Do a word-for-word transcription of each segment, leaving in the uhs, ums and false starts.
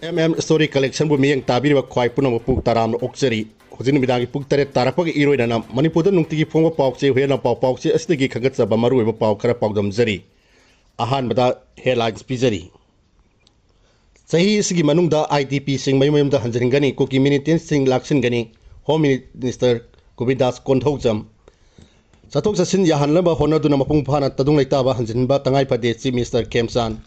M M story ꯀꯂꯦꯛꯁꯟꯕꯨ ꯃꯤꯠꯌꯦꯡ ꯇꯥꯕꯤꯔꯤꯕ ꯈ꯭ꯋꯥꯏ ꯄꯨꯝꯅꯃꯛꯄꯨ ꯇꯔꯥꯝꯅ ꯑꯣꯛꯆꯔꯤ꯫ ꯍꯧꯖꯤꯛ ꯅꯨꯃꯤꯗꯥꯡꯒꯤ ꯄꯨꯡ ꯇꯔꯦꯠ ꯇꯥꯔꯛꯄꯒ ꯏꯔꯣꯏꯅꯅ ꯃꯅꯤꯄꯨꯔꯗ ꯅꯨꯡꯇꯤꯒꯤ ꯐꯣꯡꯕ ꯄꯥꯎꯆꯦ ꯍꯨꯏꯌꯦꯟ ꯂꯥꯟꯄꯥꯎ ꯄꯥꯎꯆꯦ ꯑꯁꯤꯗꯒꯤ ꯈꯟꯒꯠꯆꯕ ꯃꯔꯨꯑꯣꯏꯕ ꯄꯥꯎ ꯈꯔ ꯄꯥꯎꯗꯝꯖꯔꯤ꯫ ꯑꯍꯥꯟꯕꯗ ꯍꯦꯗꯂꯥꯏꯟꯁ ꯄꯤꯖꯔꯤ꯫ ꯆꯍꯤ ꯑꯁꯤꯒꯤ ꯃꯅꯨꯡꯗ ꯑꯥꯏ ꯗꯤ ꯄꯤꯁꯤꯡ ꯃꯌꯨꯝ ꯃꯌꯨꯝꯗ ꯍꯟꯖꯤꯟꯒꯅꯤ, ꯀꯨꯀꯤ ꯃꯤꯂꯤꯇꯦꯟꯁꯤꯡ ꯂꯥꯛꯁꯤꯟꯒꯅꯤ, ꯍꯣꯝ ꯃꯤꯅꯤꯁꯇꯔ ꯒꯣꯕꯤꯟꯗꯥꯁ ꯀꯣꯟꯊꯧꯖꯝ꯫ ꯆꯠꯊꯣꯛ ꯆꯠꯁꯤꯟ ꯌꯥꯍꯟꯅꯕ ꯍꯣꯠꯅꯗꯨꯅ ꯃꯄꯨꯡ ꯐꯥꯅ ꯇꯗꯨꯡ ꯂꯩꯇꯥꯕ ꯍꯟꯖꯤꯟꯕ ꯇꯉꯥꯏ ꯐꯗꯦ, ꯆꯤꯐ ꯃꯤꯅꯤꯁꯇꯔ ꯈꯦꯝꯆꯥꯟ꯫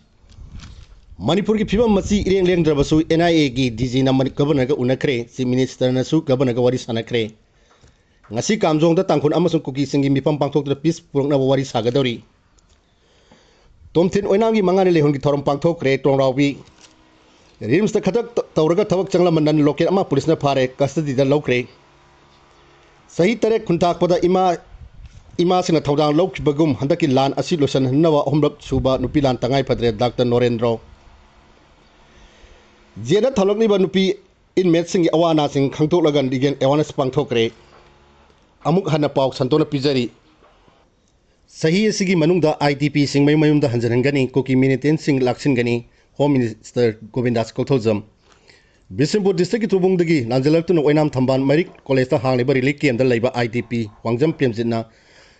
ꯃꯅꯤꯄꯨꯔꯒꯤ ꯐꯤꯕꯝ ꯑꯁꯤ ꯏꯔꯦꯡ ꯂꯦꯡꯗ꯭ꯔꯕꯁꯨ ꯑꯦꯟ ꯑꯥꯏ ꯑꯦꯒꯤ ꯗꯤ ꯖꯤꯅ ꯃꯅꯤ-, ꯒꯕꯔꯅꯔꯒ ꯎꯅꯈ꯭ꯔꯦ, ꯆꯤꯐ ꯃꯤꯅꯤꯁꯇꯔꯅꯁꯨ ꯒꯕꯔꯅꯔꯒ ꯋꯥꯔꯤ ꯁꯥꯟꯅꯈ꯭ꯔꯦ꯫ ꯉꯁꯤ ꯀꯥꯝꯖꯣꯡꯗ ꯇꯥꯡꯈꯨꯜ ꯑꯃꯁꯨꯡ ꯀꯨꯀꯤꯁꯤꯡꯒꯤ ꯃꯤꯐꯝ ꯄꯥꯡꯊꯣꯛꯇꯨꯅ ꯄꯤꯁ ꯄꯨꯔꯛꯅꯕ ꯋꯥꯔꯤ ꯁꯥꯒꯗꯧꯔꯤ꯫ ꯇꯣꯝꯊꯤꯟ ꯑꯣꯏꯅꯥꯝꯒꯤ ꯃꯉꯥꯅꯤ ꯂꯩꯍꯣꯟꯒꯤ ꯊꯧꯔꯝ ꯄꯥꯡꯊꯣꯛꯈ꯭ꯔꯦ꯫ ꯇꯣꯡꯔꯥꯎꯕꯤ ꯔꯤꯝꯁꯇ ꯈꯗꯛ ꯇ-, ꯇꯧꯔꯒ ꯊꯕꯛ ꯆꯪꯂꯝꯕ ꯅꯟ ꯂꯣꯀꯦꯜ ꯑꯃ ꯄꯨꯂꯤꯁꯅ ꯐꯥꯔꯦ, ꯀꯁꯇꯗꯤꯗ ꯂꯧꯈ꯭ꯔꯦ꯫ ꯆꯍꯤ ꯇꯔꯦꯠ ꯈꯨꯟꯇꯥꯛꯄꯗ ꯏꯃꯥ, ꯏꯃꯥꯁꯤꯡꯅ ꯊꯧꯗꯥꯡ ꯂꯧꯈꯤꯕꯒꯨꯝ ꯍꯟꯗꯛꯀꯤ ꯂꯥꯟ ꯑꯁꯤ ꯂꯣꯏꯁꯤꯟꯍꯟꯅꯕ ꯑꯍꯨꯝꯂꯛ ꯁꯨꯕ ꯅꯨꯄꯤ ꯂꯥꯟ ꯇꯉꯥꯏ ꯐꯗ꯭ꯔꯦ, ꯗꯥꯛꯇꯔ ꯅꯣꯔꯦꯟꯗ꯭ꯔꯣ꯫ ꯖꯦꯜꯗ ꯊꯝꯂꯛꯂꯤꯕ ꯅꯨꯄꯤ ꯏꯟꯃꯦꯠꯁꯤꯡꯒꯤ ꯑꯋꯥ ꯑꯅꯥꯁꯤꯡ ꯈꯪꯗꯣꯛꯂꯒ ꯂꯤꯒꯦꯜ ꯑꯦꯋꯥꯔꯅꯦꯁ ꯄꯥꯡꯊꯣꯛꯈ꯭ꯔꯦ꯫ ꯑꯃꯨꯛ ꯍꯟꯅ ꯄꯥꯎ ꯁꯟꯗꯣꯛꯅ ꯄꯤꯖꯔꯤ꯫ ꯆꯍꯤ ꯑꯁꯤꯒꯤ ꯃꯅꯨꯡꯗ ꯑꯥꯏ ꯗꯤ ꯄꯤꯁꯤꯡ ꯃꯌꯨꯝ ꯃꯌꯨꯝꯗ ꯍꯟꯖꯤꯟꯍꯟꯒꯅꯤ, ꯀꯨꯀꯤ ꯃꯤꯂꯤꯇꯦꯟꯁꯤꯡ ꯂꯥꯛꯁꯤꯟꯒꯅꯤ, ꯍꯣꯝ ꯃꯤꯅꯤꯁꯇꯔ ꯒꯣꯕꯤꯟꯗꯥꯁ ꯀꯣꯊꯧꯖꯝ꯫ ꯕꯤꯁꯅꯨꯄꯨꯔ ꯗꯤꯁꯇ꯭ꯔꯤꯛꯀꯤ ꯊꯧꯕꯨꯡꯗꯒꯤ ꯂꯥꯟꯖꯦꯜꯂꯛꯇꯨꯅ ꯑꯣꯏꯅꯥꯝ ꯊꯝꯕꯥꯜ ꯃꯔꯤꯛ ꯀꯣꯂꯦꯖꯇ ꯍꯥꯡꯂꯤꯕ ꯔꯤꯂꯤꯐ ꯀꯦꯝꯞꯇ ꯂꯩꯕ ꯑꯥꯏ ꯗꯤ ꯄꯤ ꯋꯥꯡꯖꯝ ꯄ꯭ꯔꯦꯝꯖꯤꯠꯅ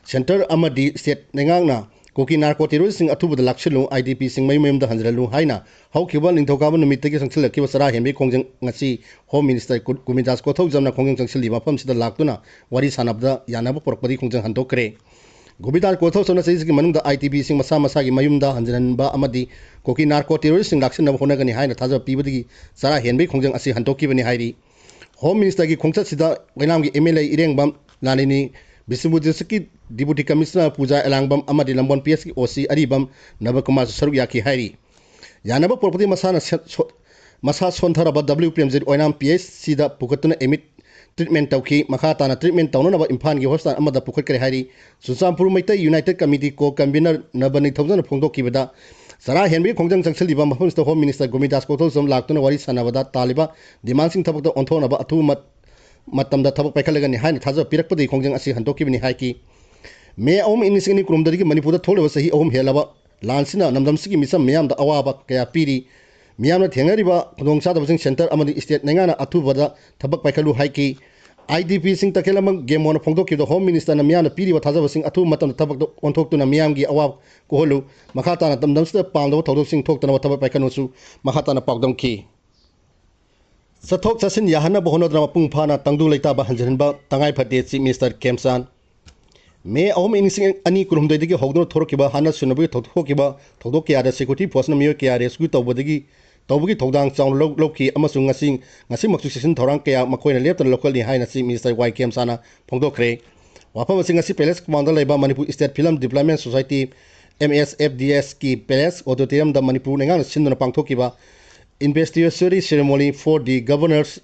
ꯁꯦꯟꯇꯔ ꯑꯃꯗꯤ ꯁ꯭ꯇꯦꯠ ꯂꯩꯉꯥꯛꯅ ꯀꯨꯀꯤ ꯅꯥꯔꯀꯣ ꯇꯦꯔꯣꯔꯤꯁ꯭ꯠꯁꯤꯡ ꯑꯊꯨꯕꯗ ꯂꯥꯛꯁꯤꯜꯂꯨ, ꯑꯥꯏ ꯗꯤ ꯄꯤꯁꯤꯡ ꯃꯌꯨꯝ ꯃꯌꯨꯝꯗ ꯍꯟꯖꯤꯜꯍꯜꯂꯨ ꯍꯥꯏꯅ ꯍꯧꯈꯤꯕ ꯅꯤꯡꯊꯧꯀꯥꯕ ꯅꯨꯃꯤꯠꯇꯒꯤ ꯆꯪꯁꯤꯜꯂꯛꯈꯤꯕ ꯆꯔꯥ ꯍꯦꯟꯕꯒꯤ ꯈꯣꯡꯖꯪ ꯉꯁꯤ ꯍꯣꯝ ꯃꯤꯅꯤꯁꯇꯔ ꯒꯣ-, ꯒꯣꯕꯤꯟꯗꯥꯁ ꯀꯣꯊꯧꯖꯝꯅ ꯈꯣꯡꯖꯪ ꯆꯪꯁꯤꯜꯂꯤꯕ ꯃꯐꯝꯁꯤꯗ ꯂꯥꯛꯇꯨꯅ ꯋꯥꯔꯤ ꯁꯥꯟꯅꯕꯗ ꯌꯥꯅꯕ ꯄꯨꯔꯛꯄꯗꯒꯤ ꯈꯣꯡꯖꯪ ꯍꯟꯗꯣꯛꯈ꯭ꯔꯦ꯫ ꯒꯣꯕꯤꯟꯗꯥꯁ ꯀꯣꯊꯧꯖꯝꯅ ꯆꯍꯤꯁꯤꯒꯤ ꯃꯅꯨꯡꯗ ꯑꯥꯏ ꯗꯤ ꯄꯤꯁꯤꯡ ꯃꯁꯥ ꯃꯁꯥꯒꯤ ꯃꯌꯨꯝꯗ ꯍꯟꯖꯤꯟꯍꯟꯕ ꯑꯃꯗꯤ ꯀꯨꯀꯤ ꯅꯥꯔꯀꯣ ꯇꯦꯔꯣꯔꯤꯁ꯭ꯠꯁꯤꯡ ꯂꯥꯛꯁꯤꯟꯅꯕ ꯍꯣꯠꯅꯒꯅꯤ ꯍꯥꯏꯅ ꯊꯥꯖꯕ ꯄꯤꯕꯗꯒꯤ ꯆꯔꯥ ꯍꯦꯟꯕꯒꯤ ꯈꯣꯡꯖꯪ ꯑꯁꯤ ꯍꯟꯗꯣꯛꯈꯤꯕꯅꯤ ꯍꯥꯏꯔꯤ꯫ ꯍꯣꯝ ꯃꯤꯅꯤꯁꯇꯔꯒꯤ ꯈꯣꯡꯆꯠꯁꯤꯗ ꯑꯣꯏꯅꯥꯝꯒꯤ ꯑꯦꯝ ꯑꯦꯜ ꯑꯦ ꯏꯔꯦꯡꯕꯝ ꯂꯥꯂꯤꯅꯤ, ꯕꯤꯁꯅꯨꯄꯨꯔ ꯗꯤꯁꯇ꯭ꯔꯤꯛꯀꯤ ꯗꯤꯄꯨꯇꯤ ꯀꯃꯤꯁꯅꯔ ꯄꯨꯖꯥ ꯑꯦꯂꯥꯡꯕꯝ ꯑꯃꯗꯤ ꯅꯝꯕꯣꯜ ꯄꯤ ꯑꯦꯁꯀꯤ ꯑꯣ ꯁꯤ ꯑꯔꯤꯕꯝ ꯅꯕꯀꯨꯃꯥꯔꯁꯨ ꯁꯔꯨꯛ ꯌꯥꯈꯤ ꯍꯥꯏꯔꯤ꯫ ꯌꯥꯅꯕ ꯄꯨꯔꯛꯄꯗꯒꯤ ꯃꯁꯥꯅ ꯁꯦ-, ꯁꯣ-, ꯃꯁꯥ ꯁꯣꯟꯊꯔꯕ ꯗꯕ꯭ꯂꯤꯎ ꯄ꯭ꯔꯦꯝꯖꯤꯠ ꯑꯣꯏꯅꯥꯝ ꯄꯤ ꯑꯩꯆ ꯁꯤꯗ ꯄꯨꯈꯠꯇꯨꯅ ꯑꯦꯗꯃꯤꯠ ꯇ꯭ꯔꯤꯠꯃꯦꯟ ꯇꯧꯈꯤ꯫ ꯃꯈꯥ ꯇꯥꯅ ꯇ꯭ꯔꯤꯠꯃꯦꯟ ꯇꯧꯅꯅꯕ ꯏꯝꯐꯥꯜꯒꯤ ꯍꯣꯁꯄꯤꯇꯥꯜ ꯑꯃꯗ ꯄꯨꯈꯠꯈ꯭ꯔꯦ ꯍꯥꯏꯔꯤ꯫ ꯆꯨꯔꯆꯥꯟꯄꯨꯔ ꯃꯩꯇꯩ ꯌꯨꯅꯥꯏꯇꯦꯗ ꯀꯃꯤꯇꯤ ꯀꯣ ꯀꯟꯚꯤꯅꯔ ꯅꯕ ꯅꯤꯡꯊꯧꯖꯝꯅ ꯐꯣꯡꯗꯣꯛꯈꯤꯕꯗ, ꯆꯔꯥ ꯍꯦꯟꯕꯒꯤ ꯈꯣꯡꯖꯪ ꯆꯪꯁꯤꯜꯂꯤꯕ ꯃꯐꯝꯁꯤꯗ ꯍꯣꯝ ꯃꯤꯅꯤꯁꯇꯔ ꯒꯣꯕꯤꯟꯗꯥꯁ ꯀꯣꯊꯧꯖꯝ ꯂꯥꯛꯇꯨꯅ ꯋꯥꯔꯤ ꯁꯥꯟꯅꯕꯗ ꯇꯥꯜꯂꯤꯕ ꯗꯤꯃꯥꯟꯁꯤꯡ ꯊꯕꯛꯇ ꯑꯣꯟꯊꯣꯛꯅꯕ ꯑꯊꯨꯕ ꯃꯠ-, ꯃꯇꯝꯗ ꯊꯕꯛ ꯄꯥꯏꯈꯠꯂꯒꯅꯤ ꯍꯥꯏꯅ ꯊꯥꯖꯕ ꯄꯤꯔꯛꯄꯗꯒꯤ ꯈꯣꯡꯖꯪ ꯑꯁꯤ ꯍꯟꯗꯣꯛꯈꯤꯕꯅꯤ ꯍꯥꯏꯈꯤ꯫ ꯃꯦ ꯑꯍꯨꯝ, ꯏꯪ ꯂꯤꯁꯤꯡ ꯑꯅꯤ ꯀꯨꯟꯍꯨꯝꯗꯣꯏꯗꯒꯤ ꯃꯅꯤꯄꯨꯔꯗ ꯊꯣꯛꯂꯤꯕ ꯆꯍꯤ ꯑꯍꯨꯝ ꯍꯦꯜꯂꯕ ꯂꯥꯟꯁꯤꯅ ꯂꯝꯗꯝꯁꯤꯒꯤ ꯃꯤꯆꯝ ꯃꯤꯌꯥꯝꯗ ꯑꯋꯥꯕ ꯀꯌꯥ ꯄꯤꯔꯤ꯫ ꯃꯤꯌꯥꯝꯅ ꯊꯦꯡꯅꯔꯤꯕ ꯈꯨꯗꯣꯡꯆꯥꯗꯕꯁꯤꯡ centre ꯑꯃꯗꯤ state ꯂꯩꯉꯥꯛꯅ ꯑꯊꯨꯕꯗ ꯊꯕꯛ ꯄꯥꯏꯈꯠꯂꯨ ꯍꯥꯏꯈꯤ꯫ IDPꯁꯤꯡ ꯇꯈꯦꯜ ꯑꯃ ꯒꯦꯃꯣꯅ ꯐꯣꯡꯗꯣꯛꯈꯤꯕꯗ Home Ministerꯅ ꯃꯤꯌꯥꯝꯅ ꯄꯤꯔꯤꯕ ꯊꯥꯖꯕꯁꯤꯡ ꯑꯊꯨꯕ ꯃꯇꯝꯗ ꯊꯕꯛꯇ ꯑꯣꯟꯊꯣꯛꯇꯨꯅ ꯃꯤꯌꯥꯝꯒꯤ ꯑꯋꯥꯕ ꯀꯣꯛꯍꯜꯂꯨ꯫ ꯃꯈꯥ ꯇꯥꯅ ꯂꯝꯗꯝꯁꯤꯗ ꯄꯥꯝꯗꯕ ꯊꯧꯗꯣꯛꯁꯤꯡ ꯊꯣꯛꯇꯅꯕ ꯊꯕꯛ ꯄꯥꯏꯈꯠꯅꯕꯁꯨ ꯃꯈꯥ ꯇꯥꯅ ꯄꯥꯎꯗꯝꯈꯤ꯫ ꯆꯠꯊꯣꯛ ꯆꯠꯁꯤꯟ ꯌꯥꯍꯟꯅꯕ ꯍꯣꯠꯅꯗꯨꯅ ꯃꯄꯨꯡ ꯐꯥꯅ ꯇꯪꯗꯨ ꯂꯩꯇꯥꯕ ꯍꯟꯖꯤꯟꯍꯟꯕ ꯇꯉꯥꯏ ꯐꯗꯦ, Chief Minister ꯈꯦꯝꯆꯥꯟ꯫ ꯃꯦ ꯑꯍꯨꯝ, ꯏꯪ ꯂꯤꯁꯤꯡ ꯑꯅꯤ ꯀꯨꯟꯍꯨꯝꯗꯣꯏꯗꯒꯤ ꯍꯧꯗꯨꯅ ꯊꯣꯔꯛꯈꯤꯕ ꯍꯥꯟꯅ ꯁꯨꯅꯕꯒꯤ ꯊꯧꯗꯣꯛ ꯊꯣꯛꯈꯤꯕ ꯊꯧꯗꯣꯛ ꯀꯌꯥꯗ security forceꯅ ꯃꯤꯑꯣꯏ ꯀꯌꯥ rescue ꯇꯧꯕꯗꯒꯤ, ꯇꯧꯕꯒꯤ ꯊꯧꯗꯥꯡ ꯆꯥꯎꯅ ꯂꯧ-, ꯂꯧꯈꯤ ꯑꯃꯁꯨꯡ ꯉꯁꯤ, ꯉꯁꯤꯃꯛꯁꯨ ꯆꯦꯛꯁꯤꯟ ꯊꯧꯔꯥꯡ ꯀꯌꯥ ꯃꯈꯣꯏꯅ ꯂꯦꯞꯇꯅ ꯂꯧꯈꯠꯂꯤ ꯍꯥꯏꯅ Chief Minister ꯋꯥꯏ ꯈꯦꯝꯆꯥꯟꯅ ꯐꯣꯡꯗꯣꯛꯈ꯭ꯔꯦ꯫ ꯋꯥꯐꯝ ꯑꯁꯤ ꯉꯁꯤ Palace Groundꯗ ꯂꯩꯕ Manipur State Film Development Society, MSFDSꯀꯤ Palace Auditoriumꯗ Manipur ꯂꯩꯉꯥꯛꯅ ꯁꯤꯟꯗꯨꯅ ꯄꯥꯡꯊꯣꯛꯈꯤꯕ Investigatory Ceremony for the Governor's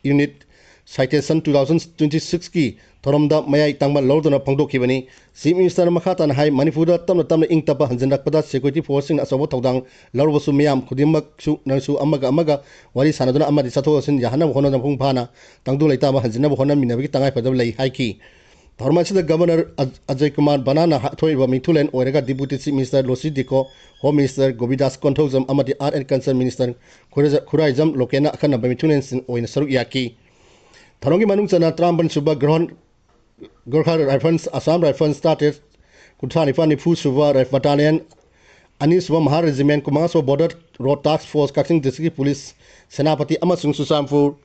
Unit Citation two thousand twenty-sixꯀꯤ ꯊꯧꯔꯝꯗ ꯃꯌꯥꯏ ꯇꯪꯕ ꯂꯧꯗꯨꯅ ꯐꯣꯡꯗꯣꯛꯈꯤꯕꯅꯤ꯫ Chief Ministerꯅ ꯃꯈꯥ ꯇꯥꯅ ꯍꯥꯏ, ꯃꯅꯤꯄꯨꯔꯗ ꯇꯞꯅ ꯇꯞꯅ ꯏꯪ ꯇꯞꯄ ꯍꯟꯖꯤꯜꯂꯛꯄꯗ security forceꯁꯤꯡꯅ ꯑꯆꯧꯕ ꯊꯧꯗꯥꯡ ꯂꯧꯔꯕꯁꯨ ꯃꯤꯌꯥꯝ ꯈꯨꯗꯤꯡꯃꯛꯁꯨ ꯅꯁꯨ ꯑꯃꯒ ꯑꯃꯒ ꯋꯥꯔꯤ ꯁꯥꯟꯅꯗꯨꯅ ꯑꯃꯗꯤ ꯆꯠꯊꯣꯛ ꯆꯠꯁꯤꯟ ꯌꯥꯍꯟꯅꯕ ꯍꯣꯠꯅꯗꯨꯅ ꯃꯄꯨꯡ ꯐꯥꯅ ꯇꯪꯗꯨ ꯂꯩꯇꯥꯕ ꯍꯟꯖꯤꯟꯅꯕ ꯍꯣꯠꯅꯃꯤꯟꯅꯕꯒꯤ ꯇꯉꯥꯏꯐꯗꯕ ꯂꯩ ꯍꯥꯏꯈꯤ꯫ ꯊꯧꯔꯝ ꯑꯁꯤꯗ Governor ꯑ-, ꯑꯖꯌ ꯀꯨꯃꯥꯔ ꯕꯅꯥꯅ ꯍ-, ꯊꯣꯛꯏꯕ ꯃꯤꯊꯨꯂꯦꯟ ꯑꯣꯏꯔꯒ Deputy Chief Minister ꯂꯣꯁꯤ ꯗꯤꯀꯣ, Home Minister ꯒꯣꯕꯤꯗꯥꯁ Konthoujam ꯑꯃꯗꯤ Art and Culture Minister ꯈꯨꯔꯥꯏꯖ-, Khuraijam ꯂꯣꯀꯦꯟꯅ ꯑꯈꯟꯅꯕ ꯃꯤꯊꯨꯂꯦꯟꯁꯤꯡ ꯑꯣꯏꯅ ꯁꯔꯨꯛ ꯌꯥꯈꯤ꯫ ꯊꯧꯔꯝꯒꯤ ꯃꯅꯨꯡ ꯆꯟꯅ ꯇꯔꯥꯃꯥꯄꯟ ꯁꯨꯕ ꯒ꯭ꯔꯍꯣꯟ, Gorkha Rifles, Assam Rifles, ꯇꯔꯥꯇꯔꯦꯠ, ꯀꯨꯟꯊ꯭ꯔꯥ ꯅꯤꯄꯥꯟ, ꯅꯤꯐꯨ ꯁꯨꯕ Rifle Battalion, ꯑꯅꯤ ꯁꯨꯕ Mahar Regiment, ꯀꯨꯟꯃꯉꯥ ꯁꯨꯕ Border Road Task Force, ꯀꯛꯆꯤꯡ Districtꯀꯤ Police, ꯁꯦꯅꯥꯄꯇꯤ ꯑꯃꯁꯨꯡ ꯆꯨꯔꯆꯥꯟꯄꯨꯔ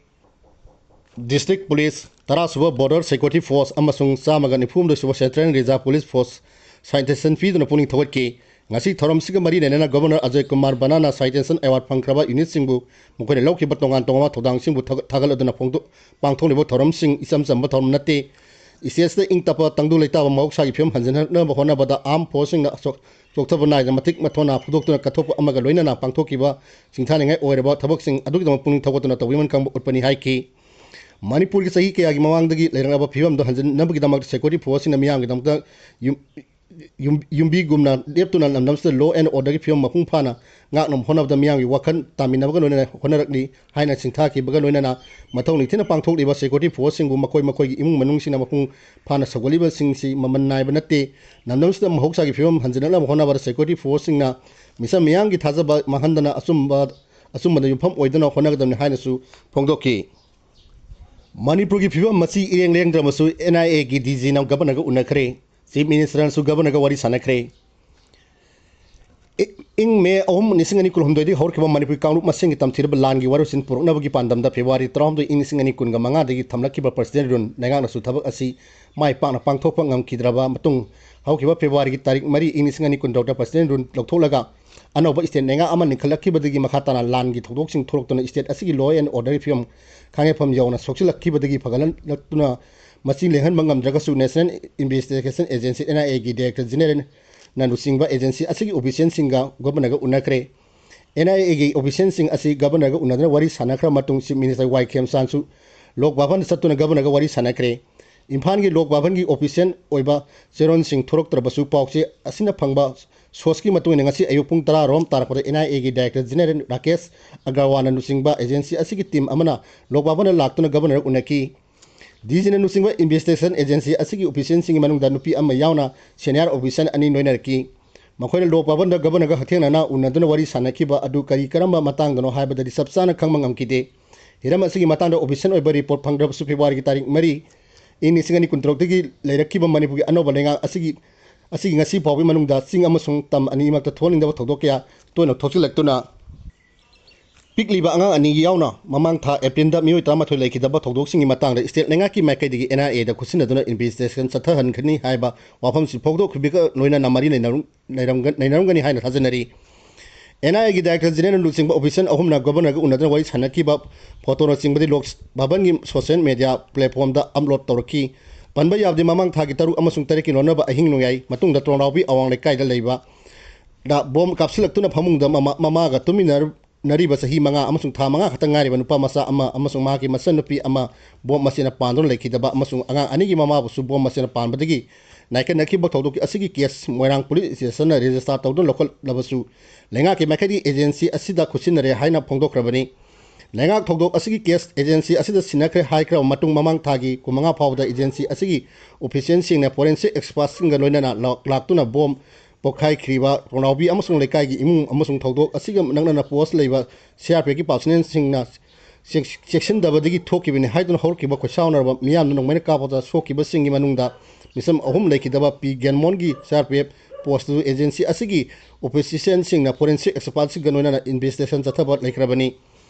District Police, ꯇꯔꯥ ꯁꯨꯕ Border Security Force ꯑꯃꯁꯨꯡ ꯆꯥꯝꯃꯒ ꯅꯤꯐꯨ ꯍꯨꯝꯗꯣꯏ ꯁꯨꯕ Central Reserve Police Force citation ꯄꯤꯗꯨꯅ ꯄꯨꯛꯅꯤꯡ ꯊꯧꯒꯠꯈꯤ꯫ ꯉꯁꯤ ꯊꯧꯔꯝꯁꯤꯒ ꯃꯔꯤ ꯂꯩꯅꯅ Governor Ajay Kumar ꯕꯅꯥꯅ citation award ꯐꯪꯈ꯭ꯔꯕ unitꯁꯤꯡꯕꯨ ꯃꯈꯣꯏꯅ ꯂꯧꯈꯤꯕ ꯇꯣꯉꯥꯟ ꯇꯣꯉꯥꯟꯕ ꯊꯧꯗꯥꯡꯁꯤꯡꯕꯨ ꯊꯥꯒꯠ-, ꯊꯥꯒꯠꯂꯗꯨꯅ ꯐꯣꯡꯗꯣꯛ-, ꯄꯥꯡꯊꯣꯛꯂꯤꯕ ꯊꯧꯔꯝꯁꯤꯡ ꯏꯆꯝ ꯆꯝꯕ ꯊꯧꯔꯝ ꯅꯠꯇꯦ꯫ Stateꯇ ꯏꯪ ꯇꯞꯄ ꯇꯪꯗꯨ ꯂꯩꯇꯥꯕ ꯃꯍꯧꯁꯥꯒꯤ ꯐꯤꯕꯝ ꯍꯟꯖꯤꯟꯅꯕ ꯍꯣꯠꯅꯕꯗ armed forceꯁꯤꯡꯅ ꯑꯁꯣꯛ-, ꯆꯣꯛꯊꯕ ꯅꯥꯏꯗꯅ ꯃꯇꯤꯛ ꯃꯊꯧꯅꯥ ꯐꯣꯡꯗꯣꯛꯇꯨꯅ ꯀꯠꯊꯣꯛꯄ ꯑꯃꯒ ꯂꯣꯏꯅꯅ ꯄꯥꯡꯊꯣꯛꯈꯤꯕ ꯁꯤꯡꯊꯥꯅꯤꯡꯉꯥꯏ ꯑꯣꯏꯔꯕ ꯊꯕꯛꯁꯤꯡ ꯑꯗꯨꯒꯤꯗꯃꯛ ꯄꯨꯛꯅꯤꯡ ꯊꯧꯒꯠꯇꯨꯅ ꯇꯧꯕꯤꯃꯜ ꯈꯪꯕ ꯎꯠꯄꯅꯤ ꯍꯥꯏꯈꯤ꯫ ꯃꯅꯤꯄꯨꯔꯒꯤ ꯆꯍꯤ ꯀꯌꯥꯒꯤ ꯃꯃꯥꯡꯗꯒꯤ ꯂꯩꯔꯛꯂꯕ ꯐꯤꯕꯝꯗꯨ ꯍꯟꯖꯤꯟꯅꯕꯒꯤꯗꯃꯛꯇ security forceꯁꯤꯡꯅ ꯃꯤꯌꯥꯝꯒꯤꯗꯃꯛꯇ ꯌꯨꯝ-, ꯌꯨꯝ-, ꯌꯨꯝꯕꯤꯒꯨꯝꯅ ꯂꯦꯞꯇꯨꯅ ꯂꯝꯗꯝꯁꯤꯗ law and orderꯒꯤ ꯐꯤꯕꯝ ꯃꯄꯨꯡ ꯐꯥꯅ ꯉꯥꯛꯅꯕ ꯍꯣꯠꯅꯕꯗ ꯃꯤꯌꯥꯝꯒꯤ ꯋꯥꯈꯜ ꯇꯥꯃꯤꯟꯅꯕꯒ ꯂꯣꯏꯅꯅ ꯍꯣꯠꯅꯔꯛꯂꯤ ꯍꯥꯏꯅ ꯁꯤꯡꯊꯥꯈꯤꯕꯒ ꯂꯣꯏꯅꯅ ꯃꯊꯧ ꯅꯤꯡꯊꯤꯅ ꯄꯥꯡꯊꯣꯛꯂꯤꯕ security forceꯁꯤꯡꯕꯨ ꯃꯈꯣꯏ ꯃꯈꯣꯏꯒꯤ ꯏꯃꯨꯡ ꯃꯅꯨꯡꯁꯤꯡꯅ ꯃꯄꯨꯡ ꯐꯥꯅ ꯁꯧꯒꯠꯂꯤꯕꯁꯤꯡꯁꯤ ꯃꯃꯜ ꯅꯥꯏꯕ ꯅꯠꯇꯦ꯫ ꯂꯝꯗꯝꯁꯤꯗ ꯃꯍꯧꯁꯥꯒꯤ ꯐꯤꯕꯝ ꯍꯟꯖꯤꯟꯅꯅꯕ ꯍꯣꯠꯅꯕꯗ security forceꯁꯤꯡꯅ ꯃꯤꯆꯝ ꯃꯤꯌꯥꯝꯒꯤ ꯊꯥꯖꯕ ꯃꯥꯡꯍꯟꯗꯅ ꯑꯆꯨꯝꯕ ꯑꯆꯨꯝꯕꯗ ꯌꯨꯝꯐꯝ ꯑꯣꯏꯗꯨꯅ ꯍꯣꯠꯅꯒꯗꯕꯅꯤ ꯍꯥꯏꯅꯁꯨ ꯐꯣꯡꯗꯣꯛꯈꯤ꯫ ꯃꯅꯤꯄꯨꯔꯒꯤ ꯐꯤꯕꯝ ꯃꯁꯤ ꯏꯔꯦꯡ ꯂꯦꯡꯗ꯭ꯔꯕꯁꯨ, ꯑꯦꯟ ꯑꯥꯏ ꯑꯦꯒꯤ ꯗꯤ ꯖꯤꯅ ꯒꯕꯔꯅꯔꯒ ꯎꯅꯈ꯭ꯔꯦ꯫ ꯆꯤꯐ ꯃꯤꯅꯤꯁꯇꯔꯅꯁꯨ ꯒꯕꯔꯅꯔꯒ ꯋꯥꯔꯤ ꯁꯥꯟꯅꯈ꯭ꯔꯦ꯫ ꯏ-, ꯏꯪ ꯃꯦ ꯑꯍꯨꯝ, ꯂꯤꯁꯤꯡ ꯑꯅꯤ ꯀꯨꯟꯍꯨꯝꯗꯣꯏꯗꯒꯤ ꯍꯧꯔꯛꯈꯤꯕ ꯃꯅꯤꯄꯨꯔꯒꯤ ꯀꯥꯡꯂꯨꯞ ꯃꯁꯦꯟꯒꯤ ꯇꯝꯊꯤꯔꯕ ꯂꯥꯟꯒꯤ ꯋꯥꯔꯣꯏꯁꯤꯟ ꯄꯨꯔꯛꯅꯕꯒꯤ ꯄꯥꯟꯗꯝꯗ ꯐꯦꯕ꯭ꯔꯨꯋꯥꯔꯤ ꯇꯔꯥꯍꯨꯝꯗꯣꯏ, ꯏꯪ ꯂꯤꯁꯤꯡ ꯑꯅꯤ ꯀꯨꯟꯒ ꯃꯉꯥꯗꯒꯤ ꯊꯝꯂꯛꯈꯤꯕ ꯄ꯭ꯔꯁꯤꯗꯦꯟ ꯔꯨꯜ ꯂꯩꯉꯥꯛꯅꯁꯨ ꯊꯕꯛ ꯑꯁꯤ ꯃꯥꯏ ꯄꯥꯛꯅ ꯄꯥꯡꯊꯣꯛꯄ ꯉꯝꯈꯤꯗ꯭ꯔꯕ ꯃꯇꯨꯡ, ꯍꯧꯈꯤꯕ ꯐꯦꯕ꯭ꯔꯨꯋꯥꯔꯤꯒꯤ ꯇꯥꯔꯤꯛ ꯃꯔꯤ, ꯏꯪ ꯂꯤꯁꯤꯡ ꯑꯅꯤ ꯀꯨꯟꯇꯔꯨꯛꯇ ꯄ꯭ꯔꯁꯤꯗꯦꯟ ꯔꯨꯜ ꯂꯧꯊꯣꯛꯂꯒ ꯑꯅꯧꯕ ꯁ꯭ꯇꯦꯠ ꯂꯩꯉꯥꯛ ꯑꯃ ꯂꯤꯡꯈꯠꯂꯛꯈꯤꯕꯗꯒꯤ ꯃꯈꯥ ꯇꯥꯅ ꯂꯥꯟꯒꯤ ꯊꯧꯗꯣꯛꯁꯤꯡ ꯊꯣꯛꯂꯛꯇꯨꯅ ꯁ꯭ꯇꯦꯠ ꯑꯁꯤꯒꯤ law and order ꯐꯤꯕꯝ ꯈꯥꯡꯍꯩꯐꯝ ꯌꯧꯅ ꯁꯣꯛꯆꯤꯜꯂꯛꯈꯤꯕꯗꯒꯤ ꯐꯒꯠꯂꯛꯇꯨꯅ ꯃꯁꯤ ꯂꯦꯡꯍꯟꯕ ꯉꯝꯗ꯭ꯔꯒꯁꯨ, National Investigation Agency, ꯑꯦꯟ ꯑꯥꯏ ꯑꯦꯒꯤ ꯗꯥꯏꯔꯦꯛꯇꯔ ꯖꯦꯅꯦꯔꯦꯜꯅ ꯂꯨꯆꯤꯡꯕ ꯑꯦꯖꯦꯟꯁꯤ ꯑꯁꯤꯒꯤ ꯑꯣꯐꯤꯁꯤꯌꯦꯜꯁꯤꯡꯒ ꯒꯣꯕꯔꯅꯔꯒ ꯎꯅꯈ꯭ꯔꯦ꯫ ꯑꯦꯟ ꯑꯥꯏ ꯑꯦꯒꯤ ꯑꯣꯐꯤꯁꯤꯌꯦꯜꯁꯤꯡ ꯑꯁꯤ ꯒꯕꯔꯅꯔꯒ ꯎꯅꯗꯨꯅ ꯋꯥꯔꯤ ꯁꯥꯟꯅꯈ꯭ꯔꯕ ꯃꯇꯨꯡ, ꯆꯤꯐ ꯃꯤꯅꯤꯁꯇꯔ ꯋꯥꯏ ꯈꯦꯝꯆꯥꯟꯁꯨ ꯂꯣꯛ ꯚꯕꯟꯗ ꯆꯠꯇꯨꯅ ꯒꯕꯔꯅꯔꯒ ꯋꯥꯔꯤ ꯁꯥꯟꯅꯈ꯭ꯔꯦ꯫ ꯏꯝꯐꯥꯜꯒꯤ ꯂꯣꯛ ꯚꯕꯟꯒꯤ ꯑꯣꯐꯤꯁꯤꯌꯦꯜ ꯑꯣꯏꯕ ꯆꯦꯔꯣꯜꯁꯤꯡ ꯊꯣꯔꯛꯇ꯭ꯔꯕꯁꯨ, ꯄꯥꯎꯆꯦ ꯑꯁꯤꯅ ꯐꯪꯕ ꯁꯣꯔꯁꯀꯤ ꯃꯇꯨꯡ ꯏꯟꯅ, ꯉꯁꯤ ꯑꯌꯨꯛ ꯄꯨꯡ ꯇꯔꯥꯔꯣꯝ ꯇꯥꯔꯛꯄꯗ ꯑꯦꯟ ꯑꯥꯏ ꯑꯦꯒꯤ ꯗꯥꯏꯔꯦꯛꯇꯔ ꯖꯦꯅꯦꯔꯦꯜ ꯔꯥꯀꯦꯁ ꯑꯒꯔꯋꯥꯜꯅ ꯂꯨꯆꯤꯡꯕ ꯑꯦꯖꯦꯟꯁꯤ ꯑꯁꯤꯒꯤ ꯇꯤꯝ ꯑꯃꯅ ꯂꯣꯛ ꯚꯕꯟꯗ ꯂꯥꯛꯇꯨꯅ ꯒꯕꯔꯅꯔ ꯎꯅꯈꯤ꯫ ꯗꯤ ꯖꯤꯅ ꯂꯨꯆꯤꯡꯕ ꯏꯟꯚꯦꯁꯇꯤꯒꯦꯁꯟ ꯑꯦꯖꯦꯟꯁꯤ ꯑꯁꯤꯒꯤ ꯑꯣꯐꯤꯁꯤꯌꯦꯜꯁꯤꯡꯒꯤ ꯃꯅꯨꯡꯗ ꯅꯨꯄꯤ ꯑꯃ ꯌꯥꯎꯅ ꯁꯦꯅꯤꯌꯔ ꯑꯣꯐꯤꯁꯤꯌꯦꯜ ꯑꯅꯤ ꯂꯣꯏꯅꯔꯛꯈꯤ꯫ ꯃꯈꯣꯏꯅ ꯂꯣꯛ ꯚꯕꯟꯗ ꯒꯕꯔꯅꯔꯒ ꯍꯛꯊꯦꯡꯅꯅ ꯎꯅꯗꯨꯅ ꯋꯥꯔꯤ ꯁꯥꯟꯅꯈꯤꯕ ꯑꯗꯨ ꯀꯔꯤ ꯀꯔꯝꯕ ꯃꯇꯥꯡꯗꯅꯣ ꯍꯥꯏꯕꯗꯗꯤ ꯆꯞ ꯆꯥꯅ ꯈꯪꯕ ꯉꯝꯈꯤꯗꯦ꯫ ꯍꯤꯔꯝ ꯑꯁꯤꯒꯤ ꯃꯇꯥꯡꯗ ꯑꯣꯐꯤꯁꯤꯌꯦꯜ ꯑꯣꯏꯕ ꯔꯤꯄꯣꯔꯠ ꯐꯪꯗ꯭ꯔꯕꯁꯨ, ꯐꯦꯕ꯭ꯔꯨꯋꯥꯔꯤꯒꯤ ꯇꯥꯔꯤꯛ ꯃꯔꯤ, ꯏꯪ ꯂꯤꯁꯤꯡ ꯑꯅꯤ ꯀꯨꯟꯇꯔꯨꯛꯇꯒꯤ ꯂꯩꯔꯛꯈꯤꯕ ꯃꯅꯤꯄꯨꯔꯒꯤ ꯑꯅꯧꯕ ꯂꯩꯉꯥꯛ ꯑꯁꯤꯒꯤ, ꯑꯁꯤꯒꯤ ꯉꯁꯤ ꯐꯥꯎꯕꯒꯤ ꯃꯅꯨꯡꯗ ꯆꯤꯡ ꯑꯃꯁꯨꯡ ꯇꯝ ꯑꯅꯤꯃꯛꯇ ꯊꯣꯛꯍꯟꯅꯤꯡꯗꯕ ꯊꯧꯗꯣꯛ ꯀꯌꯥ ꯇꯣꯏꯅ ꯊꯣꯛꯆꯤꯜꯂꯛꯇꯨꯅ ꯄꯤꯛꯂꯤꯕ ꯑꯉꯥꯡ ꯑꯅꯤꯒꯤ ꯌꯥꯎꯅ ꯃꯃꯥꯡ ꯊꯥ ꯑꯦꯄ꯭ꯔꯤꯜꯗ ꯃꯤꯑꯣꯏ ꯇꯔꯥꯃꯥꯊꯣꯏ ꯂꯩꯈꯤꯗꯕ ꯊꯧꯗꯣꯛꯁꯤꯡꯒꯤ ꯃꯇꯥꯡꯗ ꯁ꯭ꯇꯦꯠ ꯂꯩꯉꯥꯛꯀꯤ ꯃꯥꯏꯀꯩꯗꯒꯤ ꯑꯦꯟ ꯑꯥꯏ ꯑꯦꯗ ꯈꯨꯠꯁꯤꯟꯅꯗꯨꯅ ꯏꯟꯚꯦꯁꯇꯤꯒꯦꯁꯟ ꯆꯠꯊꯍꯟꯒꯅꯤ ꯍꯥꯏꯕ ꯋꯥꯐꯝꯁꯤ ꯐꯣꯡꯗꯣꯛꯈꯤꯕꯒ ꯂꯣꯏꯅꯅ ꯃꯔꯤ ꯂꯩꯅꯔꯝ-, ꯂꯩꯔꯝꯒ-, ꯂꯩꯅꯔꯝꯒꯅꯤ ꯍꯥꯏꯅ ꯊꯥꯖꯅꯔꯤ꯫ ꯑꯦꯟ ꯑꯥꯏ ꯑꯦꯒꯤ ꯗꯥꯏꯔꯦꯛꯇꯔ ꯖꯦꯅꯦꯔꯦꯜ ꯂꯨꯆꯤꯡꯕ ꯑꯣꯐꯤꯁꯤꯌꯦꯜ ꯑꯍꯨꯝꯅ ꯒꯣꯕꯔꯅꯔꯒ ꯎꯅꯗꯨꯅ ꯋꯥꯔꯤ ꯁꯥꯟꯅꯈꯤꯕ ꯐꯣꯇꯣꯅꯆꯤꯡꯕꯗꯤ ꯂꯣꯛ ꯚꯕꯟꯒꯤ ꯁꯣꯁꯤꯌꯦꯜ ꯃꯦꯗꯤꯌꯥ ꯄ꯭ꯂꯦꯠꯐꯣꯝꯗ ꯑꯞꯂꯣꯗ ꯇꯧꯔꯛꯈꯤ꯫ ꯄꯟꯕ ꯌꯥꯕꯗꯤ, ꯃꯃꯥꯡ ꯊꯥꯒꯤ ꯇꯔꯨꯛ ꯑꯃꯁꯨꯡ ꯇꯔꯦꯠꯀꯤ ꯂꯣꯟꯅꯕ ꯑꯍꯤꯡ ꯅꯣꯡꯌꯥꯏ ꯃꯇꯨꯡꯗ ꯇꯣꯡꯅꯥꯎꯕꯤ ꯑꯋꯥꯡ ꯂꯩꯀꯥꯏꯗ ꯂꯩꯕ ꯗ ꯕꯣꯝ ꯀꯥꯞꯁꯤꯜꯂꯛꯇꯨꯅ ꯐꯃꯨꯡꯗ ꯃꯃꯥ-, ꯃꯃꯥꯒ ꯇꯨꯃꯤꯟꯅꯔꯤꯕ ꯆꯍꯤ ꯃꯉꯥ ꯑꯃꯁꯨꯡ ꯊꯥ ꯃꯉꯥ ꯈꯛꯇ ꯉꯥꯏꯔꯤꯕ ꯅꯨꯄꯥ ꯃꯆꯥ ꯑꯃ ꯑꯃꯁꯨꯡ ꯃꯍꯥꯛꯀꯤ ꯃꯆꯟꯅꯨꯄꯤ ꯑꯃ ꯕꯣꯝ ꯃꯁꯤꯅ ꯄꯥꯟꯗꯨꯅ ꯂꯩꯈꯤꯗꯕ ꯑꯃꯁꯨꯡ ꯑꯉꯥꯡ ꯑꯅꯤꯒꯤ ꯃꯃꯥꯕꯨꯁꯨ ꯕꯣꯝ ꯃꯁꯤꯅ ꯄꯥꯟꯕꯗꯒꯤ ꯅꯥꯏꯀꯠꯅꯈꯤꯕ ꯊꯧꯗꯣꯛꯀꯤ ꯑꯁꯤꯒꯤ ꯀꯦꯁ ꯃꯣꯏꯔꯥꯡ ꯄꯨꯂꯤꯁ ꯁ꯭ꯇꯦꯁꯟꯅ ꯔꯦꯖꯤꯁꯇꯥꯔ ꯇꯧꯗꯨꯅ ꯂꯧꯈꯠꯂꯕꯁꯨ, ꯂꯩꯉꯥꯛꯀꯤ ꯃꯥꯏꯀꯩꯗꯒꯤ ꯑꯦꯖꯦꯟꯁꯤ ꯑꯁꯤꯗ ꯈꯨꯠꯁꯤꯟꯅꯔꯦ ꯍꯥꯏꯅ ꯐꯣꯡꯗꯣꯛꯈ꯭ꯔꯕꯅꯤ꯫ ꯂꯩꯉꯥꯛ ꯊꯧꯗꯣꯛ ꯑꯁꯤꯒꯤ ꯀꯦꯁ ꯑꯦꯖꯦꯟꯁꯤ ꯑꯁꯤꯗ ꯁꯤꯟꯅꯈ꯭ꯔꯦ ꯍꯥꯏꯈ꯭ꯔꯕ ꯃꯇꯨꯡ, ꯃꯃꯥꯡ ꯊꯥꯒꯤ ꯀꯨꯟꯃꯉꯥ ꯐꯥꯎꯕꯗ ꯑꯦꯖꯦꯟꯁꯤ ꯑꯁꯤꯒꯤ ꯑꯣꯐꯤꯁꯤꯌꯦꯜꯁꯤꯡꯅ ꯐꯣꯔꯦꯟꯁꯤꯛ ꯑꯦꯛꯁꯄꯔꯠꯁꯤꯡꯒ ꯂꯣꯏꯅꯅ ꯂꯥꯛ-, ꯂꯥꯛꯇꯨꯅ ꯕꯣꯝ ꯄꯣꯛꯈꯥꯏꯈ꯭ꯔꯤꯕ ꯄꯣꯅꯥꯎꯕꯤ ꯑꯃꯁꯨꯡ ꯂꯩꯀꯥꯏꯒꯤ ꯏꯃꯨꯡ ꯑꯃꯁꯨꯡ ꯊꯧꯗꯣꯛ ꯑꯁꯤꯒ ꯅꯛꯅꯅ ꯄꯣꯁ ꯂꯩꯕ ꯁꯤ ꯑꯥꯔ ꯄꯤ ꯑꯦꯐꯀꯤ ꯄꯥꯔꯁꯅꯦꯜꯁꯤꯡꯅ ꯆꯦꯛ-, ꯆꯦꯛꯁꯤꯟꯗꯕꯗꯒꯤ ꯊꯣꯛꯈꯤꯕꯅꯤ ꯍꯥꯏꯗꯨꯅ ꯍꯧꯔꯛꯈꯤꯕ ꯈꯣꯏꯁꯥꯎꯅꯔꯕ ꯃꯤꯌꯥꯝꯅ ꯅꯣꯡꯃꯩꯅ ꯀꯥꯞꯄꯗ ꯁꯣꯛꯈꯤꯕꯁꯤꯡꯒꯤ ꯃꯅꯨꯡꯗ ꯃꯤꯁꯝ ꯑꯍꯨꯝ ꯂꯩꯈꯤꯗꯕ ꯄꯤ ꯒꯦꯟꯃꯣꯟꯒꯤ ꯁꯤ ꯑꯥꯔ ꯄꯤ ꯑꯦꯐ ꯄꯣꯁꯇꯨ ꯑꯦꯖꯦꯟꯁꯤ ꯑꯁꯤꯒꯤ ꯑꯣꯐꯤꯁꯤꯁꯤꯌꯦꯜꯁꯤꯡꯅ ꯐꯣꯔꯦꯟꯁꯤꯛ ꯑꯦꯛꯁꯄꯥꯔꯠꯁꯤꯡꯒ ꯂꯣꯏꯅꯅ ꯏꯟꯚꯦꯁꯇꯤꯒꯦꯁꯟ ꯆꯠꯊꯕ ꯂꯩꯈ꯭ꯔꯕꯅꯤ꯫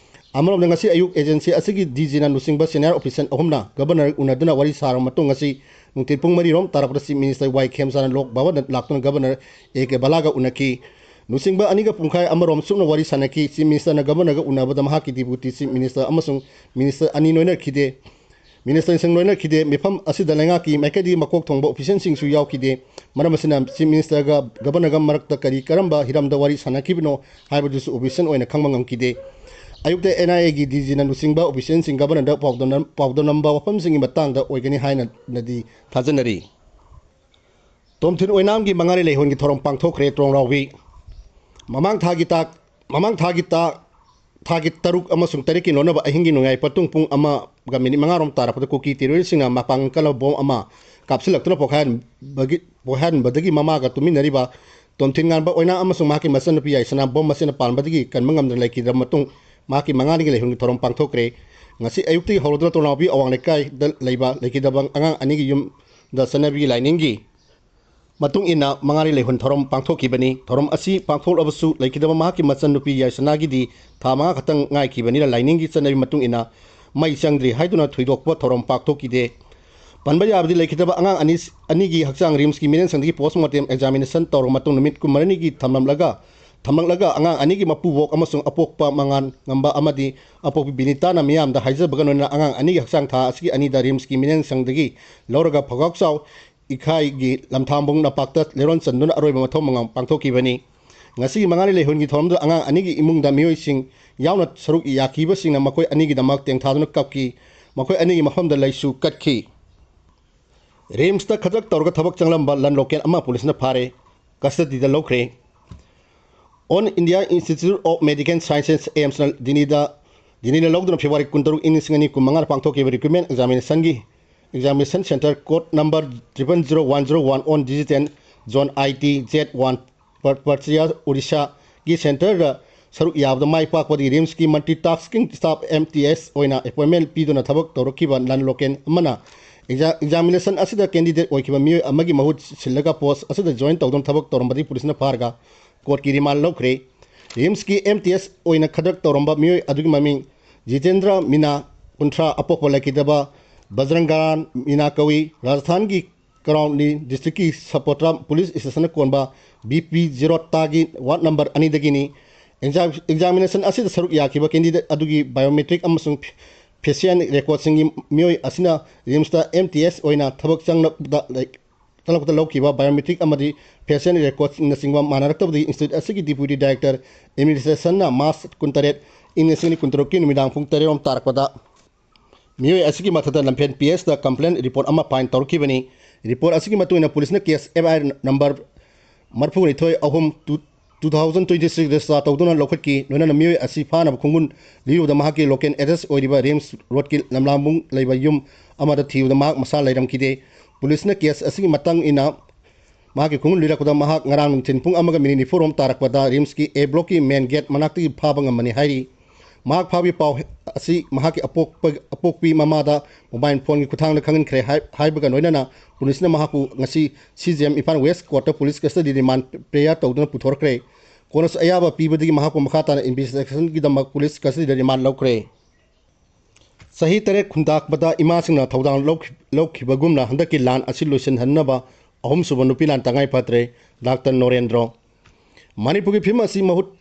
ꯑꯃꯔꯣꯝꯗ, ꯉꯁꯤ ꯑꯌꯨꯛ ꯑꯦꯖꯦꯟꯁꯤ ꯑꯁꯤꯒꯤ ꯗꯤ ꯖꯤꯅ ꯂꯨꯆꯤꯡꯕ ꯁꯦꯅꯤꯌꯔ ꯑꯣꯐꯤꯁꯤꯌꯦꯜ ꯑꯍꯨꯝꯅ ꯒꯕꯔꯅꯔ ꯎꯅꯗꯨꯅ ꯋꯥꯔꯤ ꯁꯥꯔꯕ ꯃꯇꯨꯡ, ꯉꯁꯤ ꯅꯨꯡꯊꯤꯜ ꯄꯨꯡ ꯃꯔꯤ ꯔꯣꯝ ꯇꯥꯔꯛꯄꯗ ꯆꯤꯐ ꯃꯤꯅꯤꯁꯇꯔ ꯋꯥꯏ ꯈꯦꯝꯆꯥꯟꯅ ꯂꯣꯛ ꯚꯕꯟꯗ ꯂꯥꯛꯇꯨꯅ ꯒꯕꯔꯅꯔ ꯑꯦ ꯀꯦ ꯕꯂꯥꯒ ꯎꯅꯈꯤ꯫ ꯂꯨꯆꯤꯡꯕ ꯑꯅꯤꯒ ꯄꯨꯡꯈꯥꯏ ꯑꯃꯔꯣꯝ ꯆꯨꯞꯅ ꯋꯥꯔꯤ ꯁꯥꯟꯅꯈꯤ꯫ ꯆꯤꯐ ꯃꯤꯅꯤꯁꯇꯔꯅ ꯒꯕꯔꯅꯔꯒ ꯎꯅꯕꯗ ꯃꯍꯥꯛꯀꯤ ꯗꯤꯄꯨꯇꯤ ꯆꯤꯐ ꯃꯤꯅꯤꯁꯇꯔ ꯑꯃꯁꯨꯡ ꯃꯤꯅꯤꯁꯇꯔ ꯑꯅꯤ ꯂꯣꯏꯅꯈꯤꯗꯦ꯫ ꯃꯤꯅꯤꯁꯇꯔꯁꯤꯡ ꯂꯣꯏꯅꯈꯤꯗꯦ꯫ ꯃꯤꯐꯝ ꯑꯁꯤꯗ ꯂꯩꯉꯥꯛꯀꯤ ꯃꯥꯏꯀꯩꯗꯒꯤ ꯃꯀꯣꯛ ꯊꯣꯡꯕ ꯑꯣꯐꯤꯁꯤꯌꯦꯜꯁꯤꯡꯁꯨ ꯌꯥꯎꯈꯤꯗꯦ꯫ ꯃꯔꯝ ꯑꯁꯤꯅ, ꯆꯤꯐ ꯃꯤꯅꯤꯁꯇꯔꯒ ꯒꯕꯔꯅꯔꯒ ꯃꯔꯛꯇ ꯀꯔꯤ ꯀꯔꯝꯕ ꯍꯤꯔꯝꯗ ꯋꯥꯔꯤ ꯁꯥꯟꯅꯈꯤꯕꯅꯣ ꯍꯥꯏꯕꯗꯨꯁꯨ ꯑꯣꯐꯤꯁꯤꯌꯦꯜ ꯑꯣꯏꯅ ꯈꯪꯕ ꯉꯝꯈꯤꯗꯦ꯫ ꯑꯌꯨꯛꯇ ꯑꯦꯟ ꯑꯥꯏ ꯑꯦꯒꯤ ꯗꯤ ꯖꯤꯅ ꯂꯨꯆꯤꯡꯕ ꯑꯣꯐꯤꯁꯤꯌꯦꯜꯁꯤꯡ ꯒꯕꯔꯅꯔꯗ ꯄꯥꯎꯗꯝꯅ-, ꯄꯥꯎꯗꯝꯅꯝꯕ ꯋꯥꯐꯝꯁꯤꯡꯒꯤ ꯃꯇꯥꯡꯗ ꯑꯣꯏꯒꯅꯤ ꯍꯥꯏꯅꯗꯤ ꯊꯥꯖꯅꯔꯤ꯫ ꯇꯣꯝꯊꯤꯟ ꯑꯣꯏꯅꯥꯝꯒꯤ ꯃꯉꯥꯅꯤ ꯂꯩꯍꯣꯟꯒꯤ ꯊꯧꯔꯝ ꯄꯥꯡꯊꯣꯛꯈ꯭ꯔꯦ꯫ ꯇ꯭ꯔꯣꯡꯂꯥꯎꯕꯤ꯫ ꯃꯃꯥꯡ ꯊꯥꯒꯤ ꯇꯥꯛ-, ꯃꯃꯥꯡ ꯊꯥꯒꯤ ꯇꯥꯛ-, ꯊꯥꯒꯤ ꯇꯔꯨꯛ ꯑꯃꯁꯨꯡ ꯇꯔꯦꯠꯀꯤ ꯂꯣꯟꯅꯕ ꯑꯍꯤꯡꯒꯤ ꯅꯣꯡꯌꯥꯏ ꯄꯨꯡ ꯑꯃꯒ ꯃꯤꯅꯤꯠ ꯃꯉꯥ ꯔꯣꯝ ꯇꯥꯔꯛꯄꯗ ꯀꯨꯀꯤ ꯇꯦꯔꯣꯔꯤꯁꯁꯤꯡꯅ ꯃꯄꯥꯡꯒꯜ ꯀꯟꯕ ꯕꯣꯝ ꯑꯃ ꯀꯥꯞꯁꯤꯜꯂꯛꯇꯨꯅ ꯄꯣꯈꯥꯏꯍꯟꯕꯒꯤ, ꯄꯣꯈꯥꯏꯍꯟꯕꯗꯒꯤ ꯃꯃꯥꯒ ꯇꯨꯃꯤꯟꯅꯔꯤꯕ ꯇꯣꯝꯊꯤꯟ ꯉꯥꯟꯕ ꯑꯣꯏꯅꯥꯝ ꯑꯃꯁꯨꯡ ꯃꯍꯥꯛꯀꯤ ꯃꯆꯟꯅꯨꯄꯤ ꯌꯥꯏꯁꯅꯥ ꯕꯣꯝ ꯃꯁꯤꯅ ꯄꯥꯟꯕꯗꯒꯤ ꯀꯟꯕ ꯉꯝꯗꯅ ꯂꯩꯈꯤꯗ꯭ꯔꯕ ꯃꯇꯨꯡ, ꯃꯍꯥꯛꯀꯤ ꯃꯉꯥꯅꯤꯒꯤ ꯂꯩꯍꯣꯟꯒꯤ ꯊꯧꯔꯝ ꯄꯥꯡꯊꯣꯛꯈ꯭ꯔꯦ꯫ ꯉꯁꯤ ꯑꯌꯨꯛꯇꯒꯤ ꯍꯧꯔꯗꯨꯅ ꯇꯣꯡꯅꯥꯎꯄꯤ ꯑꯋꯥꯡ ꯂꯩꯀꯥꯏꯗ ꯂꯩꯕ ꯂꯩꯈꯤꯗꯕ ꯑꯉꯥꯡ ꯑꯅꯤꯒꯤ ꯌꯨꯝꯗ ꯆꯠꯅꯕꯤꯒꯤ ꯂꯥꯏꯅꯤꯡꯒꯤ ꯃꯇꯨꯡ ꯏꯟꯅ ꯃꯉꯥꯅꯤ ꯂꯩꯍꯣꯟ ꯊꯧꯔꯝ ꯄꯥꯡꯊꯣꯛꯈꯤꯕꯅꯤ꯫ ꯊꯧꯔꯝ ꯑꯁꯤ ꯄꯥꯡꯊꯣꯛꯂꯕꯁꯨ ꯂꯩꯈꯤꯗꯕ ꯃꯍꯥꯛꯀꯤ ꯃꯆꯟꯅꯨꯄꯤ ꯌꯥꯏꯁꯅꯥꯒꯤꯗꯤ ꯊꯥ ꯃꯉꯥ ꯈꯛꯇꯪ ꯉꯥꯏꯈꯤꯕꯅꯤꯅ ꯂꯥꯏꯅꯤꯡꯒꯤ ꯆꯠꯅꯕꯤ ꯃꯇꯨꯡ ꯏꯟꯅ ꯃꯩ ꯆꯪꯗ꯭ꯔꯤ ꯍꯥꯏꯗꯨꯅ ꯊꯣꯏꯗꯣꯛꯄ ꯊꯧꯔꯝ ꯄꯥꯡꯊꯣꯛꯈꯤꯗꯦ꯫ ꯄꯟꯕ ꯌꯥꯕꯗꯤ ꯂꯩꯈꯤꯗꯕ ꯑꯉꯥꯡ ꯑꯅꯤ, ꯑꯅꯤꯒꯤ ꯍꯛꯆꯥꯡ ꯔꯤꯝꯁꯀꯤ ꯃꯤꯠꯌꯦꯡꯁꯪꯗꯒꯤ ꯄꯣꯁꯃꯣꯔꯇꯦꯝ ꯑꯦꯛꯖꯥꯃꯤꯅꯦꯁꯟ ꯇꯧꯔꯕ ꯃꯇꯨꯡ ꯅꯨꯃꯤꯠ ꯀꯨꯟꯃꯔꯤꯅꯤꯒꯤ ꯊꯝꯂꯝꯂꯒ, ꯊꯝꯂꯛꯂꯒ ꯑꯉꯥꯡ ꯑꯅꯤꯒꯤ ꯃꯄꯨꯕꯣꯛ ꯑꯃꯁꯨꯡ ꯑꯄꯣꯛꯄ ꯃꯉꯥꯟ ꯉꯝꯕ ꯑꯃꯗꯤ ꯑꯄꯣꯛꯄꯤ ꯕꯤꯅꯤꯇꯥꯅ ꯃꯤꯌꯥꯝꯗ ꯍꯥꯏꯖꯕꯒ ꯂꯣꯏꯅꯅ ꯑꯉꯥꯡ ꯑꯅꯤꯒꯤ ꯍꯛꯆꯥꯡ ꯊꯥ ꯑꯁꯤꯒꯤ ꯑꯅꯤꯗ ꯔꯤꯝꯁꯀꯤ ꯃꯤꯠꯌꯦꯡꯁꯪꯗꯒꯤ ꯂꯧꯔꯒ ꯐꯧꯒꯥꯛꯆꯥꯎ ꯏꯈꯥꯏꯒꯤ ꯂꯝꯊꯥꯡꯕꯨꯡ ꯂꯝꯄꯥꯛꯇ ꯂꯦꯔꯣꯟ ꯆꯟꯗꯨꯅ ꯑꯔꯣꯏꯕ ꯃꯊꯧ ꯃꯉꯝ ꯄꯥꯡꯊꯣꯛꯈꯤꯕꯅꯤ꯫ ꯉꯁꯤꯒꯤ ꯃꯉꯥꯅꯤ ꯂꯩꯍꯣꯟꯒꯤ ꯊꯧꯔꯝꯗꯨꯗ ꯑꯉꯥꯡ ꯑꯅꯤꯒꯤ ꯏꯃꯨꯡꯗ ꯃꯤꯑꯣꯏꯁꯤꯡ ꯌꯥꯎꯅ ꯁꯔꯨꯛ ꯌꯥꯈꯤꯕꯁꯤꯡꯅ ꯃꯈꯣꯏ ꯑꯅꯤꯒꯤꯗꯃꯛ ꯇꯦꯡꯊꯥꯗꯨꯅ ꯀꯞꯈꯤ꯫ ꯃꯈꯣꯏ ꯑꯅꯤꯒꯤ ꯃꯐꯝꯗ ꯂꯩꯁꯨ ꯀꯠꯈꯤ꯫ ꯔꯤꯝꯁꯇ ꯈꯗ꯭ꯔꯛ ꯇꯧꯔꯒ ꯊꯕꯛ ꯆꯪꯂꯝꯕ ꯂꯟ ꯂꯣꯀꯦꯜ ꯑꯃ ꯄꯨꯂꯤꯁꯅ ꯐꯥꯔꯦ, ꯀꯁꯇꯗꯤꯗ ꯂꯧꯈ꯭ꯔꯦ꯫ All India Institute of Medical Sciences, ꯑꯦꯝꯁꯅ ꯗꯤꯜꯂꯤꯗ, ꯗꯤꯜꯂꯤꯅ ꯂꯧꯗꯨꯅ ꯐꯦꯕ꯭ꯔꯨꯋꯥꯔꯤ ꯀꯨꯟꯇꯔꯨꯛ, ꯏꯪ ꯂꯤꯁꯤꯡ ꯑꯅꯤ ꯀꯨꯟꯃꯉꯥꯗ ꯄꯥꯡꯊꯣꯛꯈꯤꯕ ꯔꯤꯀ꯭ꯔꯨꯠꯃꯦꯟ ꯑꯦꯛꯖꯥꯃꯤꯅꯦꯁꯟꯒꯤ, examination centre code number triple zero one zero one on digital Zone I T Z one, Par-, Parchia, Odisha ꯒꯤ centreꯗ ꯁꯔꯨꯛ ꯌꯥꯕꯗ ꯃꯥꯏ ꯄꯥꯛꯄꯗꯒꯤ RIMSꯀꯤ multitasking staff, M T S, ꯑꯣꯏꯅ appointment ꯄꯤꯗꯨꯅ ꯊꯕꯛ ꯇꯧꯔꯛꯈꯤꯕ non-local ꯑꯃꯅ exam-, examination ꯑꯁꯤꯗ candidate ꯑꯣꯏꯈꯤꯕ ꯃꯤꯑꯣꯏ ꯑꯃꯒꯤ ꯃꯍꯨꯠ ꯁꯤꯜꯂꯒ post ꯑꯁꯤꯗ join ꯇꯧꯗꯨꯅ ꯊꯕꯛ ꯇꯧꯔꯝꯕꯗꯒꯤ ꯄꯨꯂꯤꯁꯅ ꯐꯥꯔꯒ courtꯀꯤ remand ꯂꯧꯈ꯭ꯔꯦ꯫ RIMSꯀꯤ M T S ꯑꯣꯏꯅ ꯈꯗ꯭ꯔꯛ ꯇꯧꯔꯝꯕ ꯃꯤꯑꯣꯏ ꯑꯗꯨꯒꯤ ꯃꯃꯤꯡ ꯖꯤꯇꯦꯟꯗ꯭ꯔ ꯃꯤꯅꯥ, ꯀꯨꯟꯊ꯭ꯔꯥ, ꯑꯄꯣꯛꯄ ꯂꯩꯈꯤꯗꯕ ꯕꯖꯔꯪꯒꯥꯟ ꯃꯤꯅꯥ ꯀꯧꯏ꯫ ꯔꯥꯖꯁꯊꯥꯟꯒꯤ ꯀꯔꯥꯎꯂꯤ districtꯀꯤ ꯁꯄꯣꯇ꯭ꯔꯥ police stationꯅ ꯀꯣꯟꯕ B P ꯖꯤꯔꯣꯇꯥꯒꯤ ward number ꯑꯅꯤꯗꯒꯤꯅꯤ꯫ Exam-, examination ꯑꯁꯤꯗ ꯁꯔꯨꯛ ꯌꯥꯈꯤꯕ candidate ꯑꯗꯨꯒꯤ biometric ꯑꯃꯁꯨꯡ facial recordꯁꯤꯡꯒꯤ ꯃꯤꯑꯣꯏ ꯑꯁꯤꯅ RIMSꯇ M T S ꯑꯣꯏꯅ ꯊꯕꯛ ꯆꯪꯂꯛꯄꯗ ꯂꯩ-, ꯆꯪꯂꯛꯄꯗ ꯂꯧꯈꯤꯕ biometric ꯑꯃꯗꯤ facial recordꯅꯆꯤꯡꯕ ꯃꯥꯟꯅꯔꯛꯇꯕꯗꯒꯤ institute ꯑꯁꯤꯒꯤ deputy director administrationꯅ March ꯀꯨꯟꯇꯔꯦꯠ, ꯏꯪ ꯂꯤꯁꯤꯡ ꯑꯅꯤ ꯀꯨꯟꯇꯔꯨꯛꯀꯤ ꯅꯨꯃꯤꯗꯥꯡ ꯄꯨꯡ ꯇꯔꯦꯠ ꯔꯣꯝ ꯇꯥꯔꯛꯄꯗ ꯃꯤꯑꯣꯏ ꯑꯁꯤꯒꯤ ꯃꯊꯛꯇ ꯂꯝꯐꯦꯜ P Sꯗ complaint report ꯑꯃ file ꯇꯧꯔꯛꯈꯤꯕꯅꯤ꯫ Report ꯑꯁꯤꯒꯤ ꯃꯇꯨꯡ ꯏꯟꯅ ꯄꯨꯂꯤꯁꯅ case F I R number ꯃꯔꯤꯐꯨꯅꯤꯊꯣꯏ ꯑꯍꯨꯝ two thousand twenty-six register ꯇꯧꯗꯨꯅ ꯂꯧꯈꯠꯈꯤ꯫ ꯂꯣꯏꯅꯅ ꯃꯤꯑꯣꯏ ꯑꯁꯤ ꯐꯥꯅꯕ ꯈꯣꯡꯒꯨꯜ ꯂꯤꯔꯨꯕꯗ ꯃꯍꯥꯛꯀꯤ local address ꯑꯣꯏꯔꯤꯕ RIMS roadꯀꯤ ꯂꯝꯂꯥꯡꯕꯨꯡ ꯂꯩꯕ ꯌꯨꯝ ꯑꯃꯗ ꯊꯤꯕꯗ ꯃꯍꯥꯛ ꯃꯁꯥ ꯂꯩꯔꯝꯈꯤꯗꯦ꯫ ꯄꯨꯂꯤꯁꯅ case ꯑꯁꯤꯒꯤ ꯃꯇꯥꯡ ꯏꯟꯅ ꯃꯍꯥꯛꯀꯤ ꯈꯣꯡꯒꯨꯜ ꯂꯤꯔꯛꯄꯗ ꯃꯍꯥꯛ ꯉꯔꯥꯡ ꯅꯨꯡꯊꯤꯜ ꯄꯨꯡ ꯑꯃꯒ minute ꯅꯤꯐꯨ ꯔꯣꯝ ꯇꯥꯔꯛꯄꯗ RIMSꯀꯤ A blockꯀꯤ main gate ꯃꯅꯥꯛꯇꯒꯤ ꯐꯥꯕ ꯉꯝꯕꯅꯤ ꯍꯥꯏꯔꯤ꯫ ꯃꯍꯥꯛ ꯐꯥꯕꯒꯤ ꯄꯥꯎ ꯑꯁꯤ ꯃꯍꯥꯛꯀꯤ ꯑꯄꯣꯛꯄ-, ꯑꯄꯣꯛꯄꯤ ꯃꯃꯥꯗ mobile phoneꯒꯤ ꯈꯨꯠꯊꯥꯡꯗ ꯈꯪꯍꯟꯈ꯭ꯔꯦ ꯍꯥꯏ-, ꯍꯥꯏꯕꯒ ꯂꯣꯏꯅꯅ ꯄꯨꯂꯤꯁꯅ ꯃꯍꯥꯛꯄꯨ ꯉꯁꯤ C J M Imphal West Courtꯇ police custody remand prayer ꯇꯧꯗꯨꯅ ꯄꯨꯊꯣꯔꯛꯈ꯭ꯔꯦ꯫ ꯀꯣꯟꯅꯁꯨ ꯑꯌꯥꯕ ꯄꯤꯕꯗꯒꯤ ꯃꯍꯥꯛꯄꯨ ꯃꯈꯥ ꯇꯥꯅ investigationꯒꯤꯗꯃꯛ police custodyꯗ remand ꯂꯧꯈ꯭ꯔꯦ꯫ ꯆꯍꯤ ꯇꯔꯦꯠ ꯈꯨꯟꯇꯥꯛꯄꯗ ꯏꯃꯥꯁꯤꯡꯅ ꯊꯧꯗꯥꯡ ꯂꯧꯈꯤ-, ꯂꯧꯈꯤꯕꯒꯨꯝꯅ ꯍꯟꯗꯛꯀꯤ ꯂꯥꯟ ꯑꯁꯤ ꯂꯣꯏꯁꯤꯟꯍꯟꯅꯕ ꯑꯍꯨꯝꯁꯨꯕ ꯅꯨꯄꯤ ꯂꯥꯟ ꯇꯉꯥꯏ ꯐꯗ꯭ꯔꯦ, ꯗꯥꯛꯇꯔ ꯅꯣꯔꯦꯟꯗ꯭ꯔꯣ꯫ ꯃꯅꯤꯄꯨꯔꯒꯤ ꯐꯤꯕꯝ ꯑꯁꯤ ꯃꯍꯨꯠ,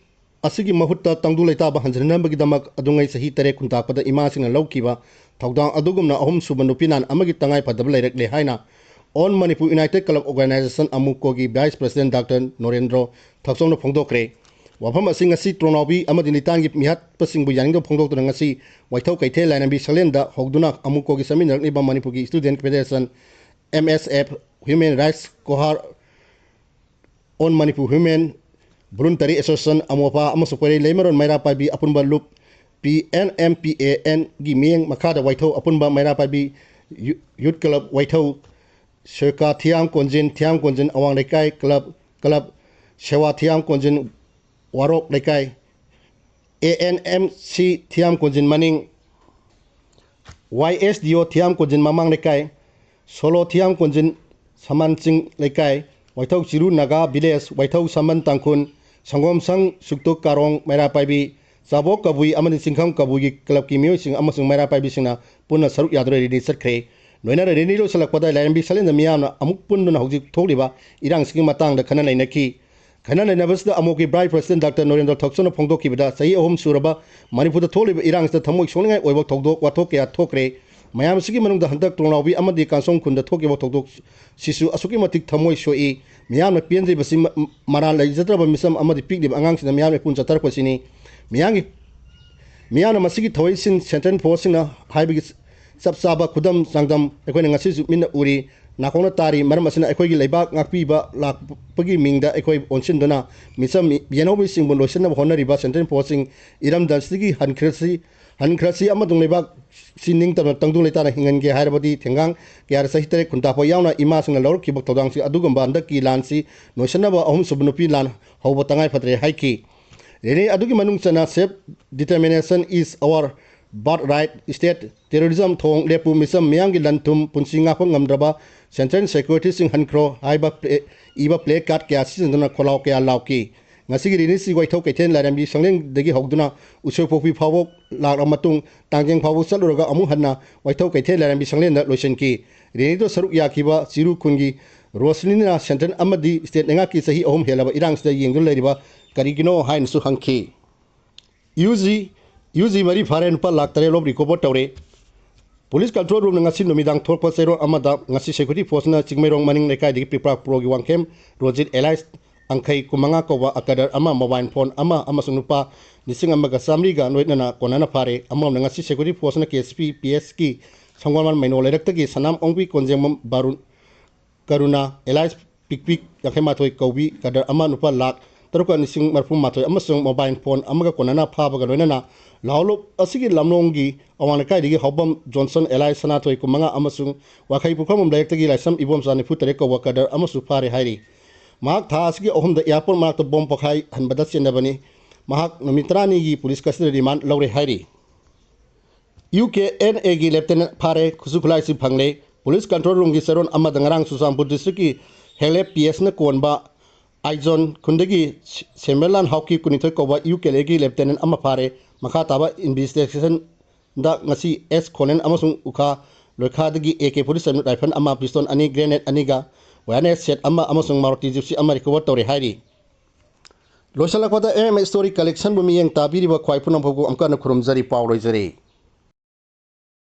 ꯑꯁꯤꯒꯤ ꯃꯍꯨꯠꯇ ꯇꯪꯗꯨ ꯂꯩꯇꯥꯕ ꯍꯟꯖꯤꯟꯅꯕꯒꯤꯗꯃꯛ ꯑꯗꯨꯉꯩ ꯆꯍꯤ ꯇꯔꯦꯠ ꯈꯨꯟꯇꯥꯛꯄꯗ ꯏꯃꯥꯁꯤꯡꯅ ꯂꯧꯈꯤꯕ ꯊꯧꯗꯥꯡ ꯑꯗꯨꯒꯨꯝꯅ ꯑꯍꯨꯝꯁꯨꯕ ꯅꯨꯄꯤ ꯂꯥꯟ ꯑꯃꯒꯤ ꯇꯉꯥꯏ ꯐꯗꯕ ꯂꯩꯔꯛꯂꯦ ꯍꯥꯏꯅ All Manipur United Club Organization ꯑꯃꯨꯀꯣꯒꯤ vice president ꯗꯥꯛꯇꯔ ꯅꯣꯔꯦꯟꯗ꯭ꯔꯣ ꯊꯛꯆꯧꯅ ꯐꯣꯡꯗꯣꯛꯈ꯭ꯔꯦ꯫ ꯋꯥꯐꯝ ꯑꯁꯤ ꯉꯁꯤ ꯇ꯭ꯔꯣꯅꯥꯎꯕꯤ ꯑꯃꯗꯤ ꯂꯤꯇꯥꯟꯒꯤ ꯃꯤꯍꯥꯠꯄꯁꯤꯡꯕꯨ ꯌꯥꯅꯤꯡꯗꯕ ꯐꯣꯡꯗꯣꯛꯇꯨꯅ ꯉꯁꯤ ꯋꯥꯏꯊꯧ ꯀꯩꯊꯦꯜ ꯂꯥꯏꯔꯦꯝꯕꯤ ꯁꯪꯂꯦꯟꯗ ꯍꯧꯗꯨꯅ ꯑꯃꯨꯀꯣꯒꯤ ꯆꯠꯃꯤꯟꯅꯔꯛꯂꯤꯕ ꯃꯅꯤꯄꯨꯔꯒꯤ Student Federation, M S F, Human Rights ꯀꯣꯍꯥꯔ, All Manipur Women, Voluntary Association, ꯑꯃꯣꯄꯥ ꯑꯃꯁꯨꯡ ꯀꯣꯏꯔꯩ ꯂꯩꯃꯔꯣꯟ ꯃꯩꯔꯥ ꯄꯥꯏꯕꯤ ꯑꯄꯨꯟꯕ ꯂꯨꯞ, P N M P A Nꯒꯤ ꯃꯤꯠꯌꯦꯡ ꯃꯈꯥꯗ ꯋꯥꯏꯊꯧ ꯑꯄꯨꯟꯕ ꯃꯩꯔꯥ ꯄꯥꯏꯕꯤ ꯌꯨ-, Youth Club ꯋꯥꯏꯊꯧ, ꯁꯣꯏꯀꯥ ꯊꯤꯌꯥꯝ ꯀꯣꯟꯖꯤꯟ, ꯊꯤꯌꯥꯝ ꯀꯣꯟꯖꯤꯟ ꯑꯋꯥꯡ ꯂꯩꯀꯥꯏ ꯀ꯭ꯂꯕ, ꯀ꯭ꯂꯕ ꯁꯦꯋꯥ ꯊꯤꯌꯥꯝ ꯀꯣꯟꯖꯤꯟ ꯋꯥꯔꯣꯛ ꯂꯩꯀꯥꯏ, ꯑꯦ ꯑꯦꯟ ꯑꯦꯝ ꯁꯤ ꯊꯤꯌꯥꯝ ꯀꯣꯟꯖꯤꯟ ꯃꯅꯤꯡ, ꯋꯥꯏ ꯑꯦꯁ ꯗꯤ ꯑꯣ ꯊꯤꯌꯥꯝ ꯀꯣꯟꯖꯤꯟ ꯃꯃꯥꯡ ꯂꯩꯀꯥꯏ, ꯁꯣꯂꯣ ꯊꯤꯌꯥꯝ ꯀꯣꯟꯖꯤꯟ ꯁꯃꯥꯟ ꯆꯤꯡ ꯂꯩꯀꯥꯏ, ꯋꯥꯏꯊꯧ ꯆꯤꯔꯨ ꯅꯥꯒꯥ ꯚꯤꯂꯦꯖ, ꯋꯥꯏꯊꯧ ꯁꯃꯟ ꯇꯥꯡꯈꯨꯜ, ꯁꯪꯒꯣꯝꯁꯪ ꯁꯨꯛꯇꯨ ꯀꯥꯔꯣꯡ ꯃꯩꯔꯥ ꯄꯥꯏꯕꯤ, ꯆꯥꯕꯣꯛ ꯀꯕꯨꯏ ꯑꯃꯗꯤ ꯆꯤꯡꯈꯝ ꯀꯕꯨꯏꯒꯤ ꯀ꯭ꯂꯕꯀꯤ ꯃꯤꯑꯣꯏꯁꯤꯡ ꯑꯃꯁꯨꯡ ꯃꯩꯔꯥ ꯄꯥꯏꯕꯤꯁꯤꯡꯅ ꯄꯨꯟꯅ ꯁꯔꯨꯛ ꯌꯥꯗꯨꯅ ꯔꯦꯂꯤ ꯆꯠꯈ꯭ꯔꯦ꯫ ꯂꯣꯏꯅꯅ ꯔꯦꯂꯤ ꯂꯣꯏꯁꯤꯜꯂꯛꯄꯗ ꯂꯥꯏꯔꯦꯝꯕꯤ ꯁꯛꯂꯦꯟꯗ ꯃꯤꯌꯥꯝꯅ ꯑꯃꯨꯛ ꯄꯨꯟꯗꯨꯅ ꯍꯧꯖꯤꯛ ꯊꯣꯛꯂꯤꯕ ꯏꯔꯥꯡꯁꯤꯒꯤ ꯃꯇꯥꯡꯗ ꯈꯟꯅ ꯅꯩꯅꯈꯤ꯫ ꯈꯟꯅ ꯅꯩꯅꯕꯁꯤꯗ ꯑꯃꯣꯛꯀꯤ ꯚꯥꯏꯁ ꯄ꯭ꯔꯁꯤꯗꯦꯟ ꯗꯥꯛꯇꯔ ꯅꯣꯔꯦꯟꯗ꯭ꯔ ꯊꯣꯛꯆꯣꯝꯅ ꯐꯣꯡꯗꯣꯛꯈꯤꯕꯗ, ꯆꯍꯤ ꯑꯍꯨꯝ ꯁꯨꯔꯕ ꯃꯅꯤꯄꯨꯔꯗ ꯊꯣꯛꯂꯤꯕ ꯏꯔꯥꯡꯁꯤꯗ ꯊꯃꯣꯏ ꯁꯣꯛꯅꯤꯡꯉꯥꯏ ꯑꯣꯏꯕ ꯊꯧꯗꯣꯛ ꯋꯥꯊꯣꯛ ꯀꯌꯥ ꯊꯣꯛꯈ꯭ꯔꯦ꯫ ꯃꯌꯥꯝꯁꯤꯒꯤ ꯃꯅꯨꯡꯗ ꯍꯟꯗꯛ ꯇꯣꯡꯅꯥꯎꯕꯤ ꯑꯃꯗꯤ ꯀꯥꯟꯁꯣꯡ ꯈꯨꯟꯗ ꯊꯣꯛꯈꯤꯕ ꯊꯧꯗꯣꯛ ꯁꯤꯁꯨ ꯑꯁꯨꯛꯀꯤ ꯃꯇꯤꯛ ꯊꯃꯣꯏ ꯁꯣꯛꯏ꯫ ꯃꯤꯌꯥꯝꯅ ꯄꯦꯟꯗ꯭ꯔꯤꯕꯁꯤ ꯃ-, ꯃꯔꯥꯜ ꯂꯩꯖꯗ꯭ꯔꯕ ꯃꯤꯆꯝ ꯑꯃꯗꯤ ꯄꯤꯛꯂꯤꯕ ꯑꯉꯥꯡꯁꯤꯡꯅ ꯃꯤꯌꯥꯝ ꯏꯄꯨꯟ ꯆꯠꯊꯔꯛꯄꯁꯤꯅꯤ꯫ ꯃꯤꯌꯥꯝꯒꯤ, ꯃꯤꯌꯥꯝꯅ ꯃꯁꯤꯒꯤ ꯊꯧꯔꯤꯁꯤꯡ ꯁꯦꯟꯇ꯭ꯔꯦꯜ ꯐꯣꯔꯁꯁꯤꯡꯅ ꯍꯥꯏꯕꯒꯤ ꯆꯞ ꯆꯥꯕ ꯈꯨꯗꯝ ꯆꯥꯡꯗꯝ ꯑꯩꯈꯣꯏꯅ ꯉꯁꯤꯁꯨ ꯃꯤꯠꯅ ꯎꯔꯤ꯫ ꯅꯥꯀꯣꯡꯅ ꯇꯥꯔꯤ꯫ ꯃꯔꯝ ꯑꯁꯤꯅ ꯑꯩꯈꯣꯏꯒꯤ ꯂꯩꯕꯥꯛ ꯉꯥꯛꯄꯤꯕ ꯂꯥꯛꯄꯒꯤ ꯃꯤꯡꯗ ꯑꯩꯈꯣꯏ ꯑꯣꯟꯁꯤꯟꯗꯨꯅ ꯃꯤꯆꯝ ꯌꯦꯟꯍꯧꯃꯤꯁꯤꯡꯕꯨ ꯂꯣꯏꯁꯤꯟꯅꯕ ꯍꯣꯠꯅꯔꯤꯕ ꯁꯦꯟꯇ꯭ꯔꯦꯜ ꯐꯣꯔꯁꯁꯤꯡ ꯏꯔꯝꯗꯝꯁꯤꯗꯒꯤ ꯍꯟꯈ꯭ꯔꯁꯤ, ꯍꯟꯈ꯭ꯔꯁꯤ ꯑꯃꯁꯨꯡ ꯂꯩꯕꯥꯛꯁꯤ ꯅꯤꯡꯇꯝꯅ ꯇꯪꯗꯨ ꯂꯩꯇꯥꯅ ꯍꯤꯡꯍꯟꯒꯦ ꯍꯥꯏꯔꯕꯗꯤ ꯊꯦꯡꯒꯥꯡ ꯀꯌꯥꯗ ꯆꯍꯤ ꯇꯔꯦꯠ ꯈꯨꯟꯇꯥꯛꯄ ꯌꯥꯎꯅ ꯏꯃꯥꯁꯤꯡꯅ ꯂꯧꯔꯛꯈꯤꯕ ꯊꯧꯗꯥꯡꯁꯤꯡ ꯑꯗꯨꯒꯨꯝꯕ ꯍꯟꯗꯛꯀꯤ ꯂꯥꯟꯁꯤ ꯂꯣꯏꯁꯤꯟꯅꯕ ꯑꯍꯨꯝꯁꯨꯕ ꯅꯨꯄꯤ ꯂꯥꯟ ꯍꯧꯕ ꯇꯉꯥꯏ ꯐꯗ꯭ꯔꯦ ꯍꯥꯏꯈꯤ꯫ ꯔꯦꯂꯤ ꯑꯗꯨꯒꯤ ꯃꯅꯨꯡ ꯆꯟꯅ Self Determination is our Birthright, State Terrorism, ꯊꯣꯡ ꯂꯦꯞꯄꯨ, ꯃꯤꯆꯝ ꯃꯤꯌꯥꯝꯒꯤ ꯂꯟ ꯊꯨꯝ ꯄꯨꯟꯁꯤ ꯉꯥꯛꯄ ꯉꯝꯗ꯭ꯔꯕ ꯁꯦꯟꯇ꯭ꯔꯦꯜ ꯁꯦꯀ꯭ꯌꯨꯔꯤꯇꯤꯁꯤꯡ ꯍꯟꯈ꯭ꯔꯣ ꯍꯥꯏꯕ ꯄ꯭ꯂꯦ-, ꯏꯕ ꯄ꯭ꯂꯦ ꯀꯥꯔꯗ ꯀꯌꯥ ꯁꯤꯖꯤꯟꯅꯗꯨꯅ ꯈꯣꯜꯂꯥꯎ ꯀꯌꯥ ꯂꯥꯎꯈꯤ꯫ ꯉꯁꯤꯒꯤ ꯔꯦꯂꯤꯁꯤ ꯋꯥꯏꯊꯧ ꯀꯩꯊꯦꯜ ꯂꯥꯏꯔꯦꯝꯕꯤ ꯁꯪꯂꯦꯟꯗꯒꯤ ꯍꯧꯗꯨꯅ ꯎꯁꯣꯏꯄꯣꯛꯄꯤ ꯐꯥꯎꯕ ꯂꯥꯛꯂꯕ ꯃꯇꯨꯡ ꯇꯥꯡꯖꯦꯡ ꯐꯥꯎꯕ ꯆꯠꯂꯨꯔꯒ ꯑꯃꯨꯛ ꯍꯟꯅ ꯋꯥꯏꯊꯧ ꯀꯩꯊꯦꯜ ꯂꯥꯏꯔꯦꯝꯕꯤ ꯁꯪꯂꯦꯟꯗ ꯂꯣꯏꯁꯤꯟꯈꯤ꯫ ꯔꯦꯂꯤꯗ ꯁꯔꯨꯛ ꯌꯥꯈꯤꯕ ꯆꯤꯔꯨ ꯈꯨꯟꯒꯤ ꯔꯣꯁꯅꯤꯅ ꯁꯦꯟꯇ꯭ꯔꯦꯜ ꯑꯃꯗꯤ ꯁ꯭ꯇꯦꯠ ꯂꯩꯉꯥꯛꯀꯤ ꯆꯍꯤ ꯑꯍꯨꯝ ꯍꯦꯜꯂꯕ ꯏꯔꯥꯡꯁꯤꯗ ꯌꯦꯡꯗꯨꯅ ꯂꯩꯔꯤꯕ ꯀꯔꯤꯒꯤꯅꯣ ꯍꯥꯏꯅꯁꯨ ꯍꯪꯈꯤ꯫ ꯌꯨ ꯖꯤ, ꯌꯨ ꯖꯤ ꯃꯔꯤ ꯐꯥꯔꯦ, ꯂꯨꯄꯥ ꯂꯥꯈ ꯇꯔꯦꯠ ꯂꯣꯝ ꯔꯤꯀꯣꯚꯔ ꯇꯧꯔꯦ꯫ ꯄꯨꯂꯤꯁ ꯀꯟꯇ꯭ꯔꯣꯜ ꯔꯨꯝꯅ ꯉꯁꯤ ꯅꯨꯃꯤꯗꯥꯡ ꯊꯣꯛꯄ ꯆꯦꯔꯣꯜ ꯑꯃꯗ ꯉꯁꯤ ꯁꯦꯀ꯭ꯌꯨꯔꯤꯇꯤ ꯐꯣꯔꯁꯅ ꯆꯤꯡꯃꯩꯔꯣꯡ ꯃꯅꯤꯡ ꯂꯩꯀꯥꯏꯗꯒꯤ ꯄꯤꯄ꯭ꯔꯥ ꯄ꯭ꯔꯣꯒꯤ ꯋꯥꯡꯈꯦꯝ ꯔꯣꯖꯤꯠ ꯑꯦꯂꯥꯏꯁ ꯑꯪꯈꯩ ꯀꯨꯟꯃꯉꯥ ꯀꯧꯕ ꯑꯀꯗꯔ ꯑꯃ, ꯃꯣꯕꯥꯏꯜ ꯐꯣꯟ ꯑꯃ ꯑꯃꯁꯨꯡ ꯂꯨꯄꯥ ꯂꯤꯁꯤꯡ ꯑꯃꯒ ꯆꯥꯃꯔꯤꯒ ꯂꯣꯏꯅꯅ ꯀꯣꯟꯅꯅ ꯐꯥꯔꯦ꯫ ꯑꯃꯔꯣꯝꯗ ꯉꯁꯤ ꯁꯦꯀ꯭ꯌꯨꯔꯤꯇꯤ ꯐꯣꯔꯁꯅ ꯀꯦ ꯑꯦꯁ ꯄꯤ ꯄꯤ ꯑꯦꯁꯀꯤ ꯁꯪꯒꯣꯜꯕꯟ ꯃꯩꯅꯣ ꯂꯩꯔꯛꯇꯒꯤ ꯁꯅꯥꯝ ꯑꯣꯡꯕꯤ ꯀꯣꯟꯖꯦꯡꯕꯝ ꯕꯥꯔꯨꯟ ꯀꯔꯨꯅꯥ ꯑꯦꯂꯥꯏꯁ ꯄꯤꯛꯄꯤꯛ ꯌꯥꯡꯈꯩ ꯃꯥꯊꯣꯏ ꯀꯧꯕꯤ ꯀꯗꯔ ꯑꯃ ꯂꯨꯄꯥ ꯂꯥꯈ ꯇꯔꯨꯛꯀ ꯂꯤꯁꯤꯡ ꯃꯔꯤꯐꯨ ꯃꯥꯊꯣꯏ ꯑꯃꯁꯨꯡ ꯃꯣꯕꯥꯏꯜ ꯐꯣꯟ ꯑꯃꯒ ꯀꯣꯟꯅꯅ ꯐꯥꯕꯒ ꯂꯣꯏꯅꯅ ꯂꯥꯎꯂꯨꯞ ꯑꯁꯤꯒꯤ ꯂꯝꯂꯣꯡꯒꯤ ꯑꯋꯥꯡ ꯂꯩꯀꯥꯏꯗꯒꯤ ꯍꯥꯎꯕꯝ ꯖꯣꯟꯁꯟ ꯑꯦꯂꯥꯏ ꯁꯅꯥꯊꯣꯏ ꯀꯨꯟꯃꯉꯥ ꯑꯃꯁꯨꯡ ꯋꯥꯈꯩ ꯄꯨꯈ꯭ꯔꯝꯕꯝ ꯂꯩꯔꯛꯇꯒꯤ ꯂꯥꯏꯁ꯭ꯔꯝ ꯏꯕꯣꯝꯆꯥ ꯅꯤꯐꯨ ꯇꯔꯦꯠ ꯀꯧꯕ ꯀꯗꯔ ꯑꯃꯁꯨ ꯐꯥꯔꯦ ꯍꯥꯏꯔꯤ꯫ ꯃꯍꯥꯛ ꯊꯥ ꯑꯁꯤꯒꯤ ꯑꯍꯨꯝꯗ ꯑꯦꯌꯥꯔꯄꯣꯔꯠ ꯃꯅꯥꯛꯇ ꯕꯣꯝ ꯄꯣꯈꯥꯏꯍꯟꯕꯗ ꯆꯦꯟꯅꯕꯅꯤ꯫ ꯃꯍꯥꯛ ꯅꯨꯃꯤꯠ ꯇꯔꯥꯅꯤꯒꯤ ꯄꯨꯂꯤꯁ ꯀꯁꯇꯗꯤ ꯔꯤꯃꯥꯟ ꯂꯧꯔꯦ ꯍꯥꯏꯔꯤ꯫ ꯌꯨ ꯀꯦ ꯑꯦꯟ ꯑꯦꯒꯤ ꯂꯦꯐꯇꯦꯅꯦꯟ ꯐꯥꯔꯦ, ꯈꯨꯠꯁꯨ ꯈꯨꯠꯂꯥꯏꯁꯤ ꯐꯪꯂꯦ꯫ ꯄꯨꯂꯤꯁ ꯀꯟꯇ꯭ꯔꯣꯜ ꯔꯨꯝꯒꯤ ꯆꯦꯔꯣꯜ ꯑꯃꯗ ꯉꯔꯥꯡ ꯆꯨꯔꯆꯥꯟꯄꯨꯔ ꯗꯤꯁꯇ꯭ꯔꯤꯛꯀꯤ ꯍꯦꯂꯦꯞ ꯄꯤ ꯑꯦꯁꯅ ꯀꯣꯟꯕ ꯑꯥꯏꯖꯣꯟ ꯈꯨꯟꯗꯒꯤ ꯁꯦ-, ꯁꯦꯝꯕꯦꯂꯥꯟ ꯍꯥꯎꯀꯤ ꯀꯨꯟꯅꯤꯊꯣꯏ ꯀꯧꯕ ꯌꯨ ꯀꯦ ꯑꯦꯜ ꯑꯦꯒꯤ ꯂꯦꯐꯇꯦꯅꯦꯟ ꯑꯃ ꯐꯥꯔꯦ꯫ ꯃꯈꯥ ꯇꯥꯕ ꯏꯟꯚꯦꯁꯇꯤꯒꯦꯁꯟꯗ ꯉꯁꯤ ꯑꯦꯁ ꯈꯣꯂꯦꯟ ꯑꯃꯁꯨꯡ ꯎꯈꯥ ꯂꯣꯏꯈꯥꯗꯒꯤ A K forty seven rifle ꯑꯃ, ꯄꯤꯁꯇꯣꯜ ꯑꯅꯤ, ꯒ꯭ꯔꯦꯅꯦꯗ ꯑꯅꯤꯒ ꯋꯥꯌꯔꯅꯦꯁ ꯁꯦꯠ ꯑꯃ ꯑꯃꯁꯨꯡ ꯃꯥꯔꯨꯇꯤ ꯖꯤꯞꯁꯤ ꯑꯃ ꯔꯤꯀꯣꯚꯔ ꯇꯧꯔꯦ ꯍꯥꯏꯔꯤ꯫ ꯂꯣꯏꯁꯤꯜꯂꯛꯄꯗ ꯑꯦꯝ ꯑꯦꯝ ꯁ꯭ꯇꯣꯔꯤ ꯀꯂꯦꯛꯁꯟꯕꯨ ꯃꯤꯠꯌꯦꯡ ꯇꯥꯕꯤꯔꯤꯕ ꯈ꯭ꯋꯥꯏ ꯄꯨꯝꯅꯃꯛꯄꯨ ꯑꯃꯨꯛꯀ ꯍꯟꯅ ꯈꯨꯔꯨꯝꯖꯔꯤ, ꯄꯥꯎ ꯂꯣꯏꯖꯔꯦ꯫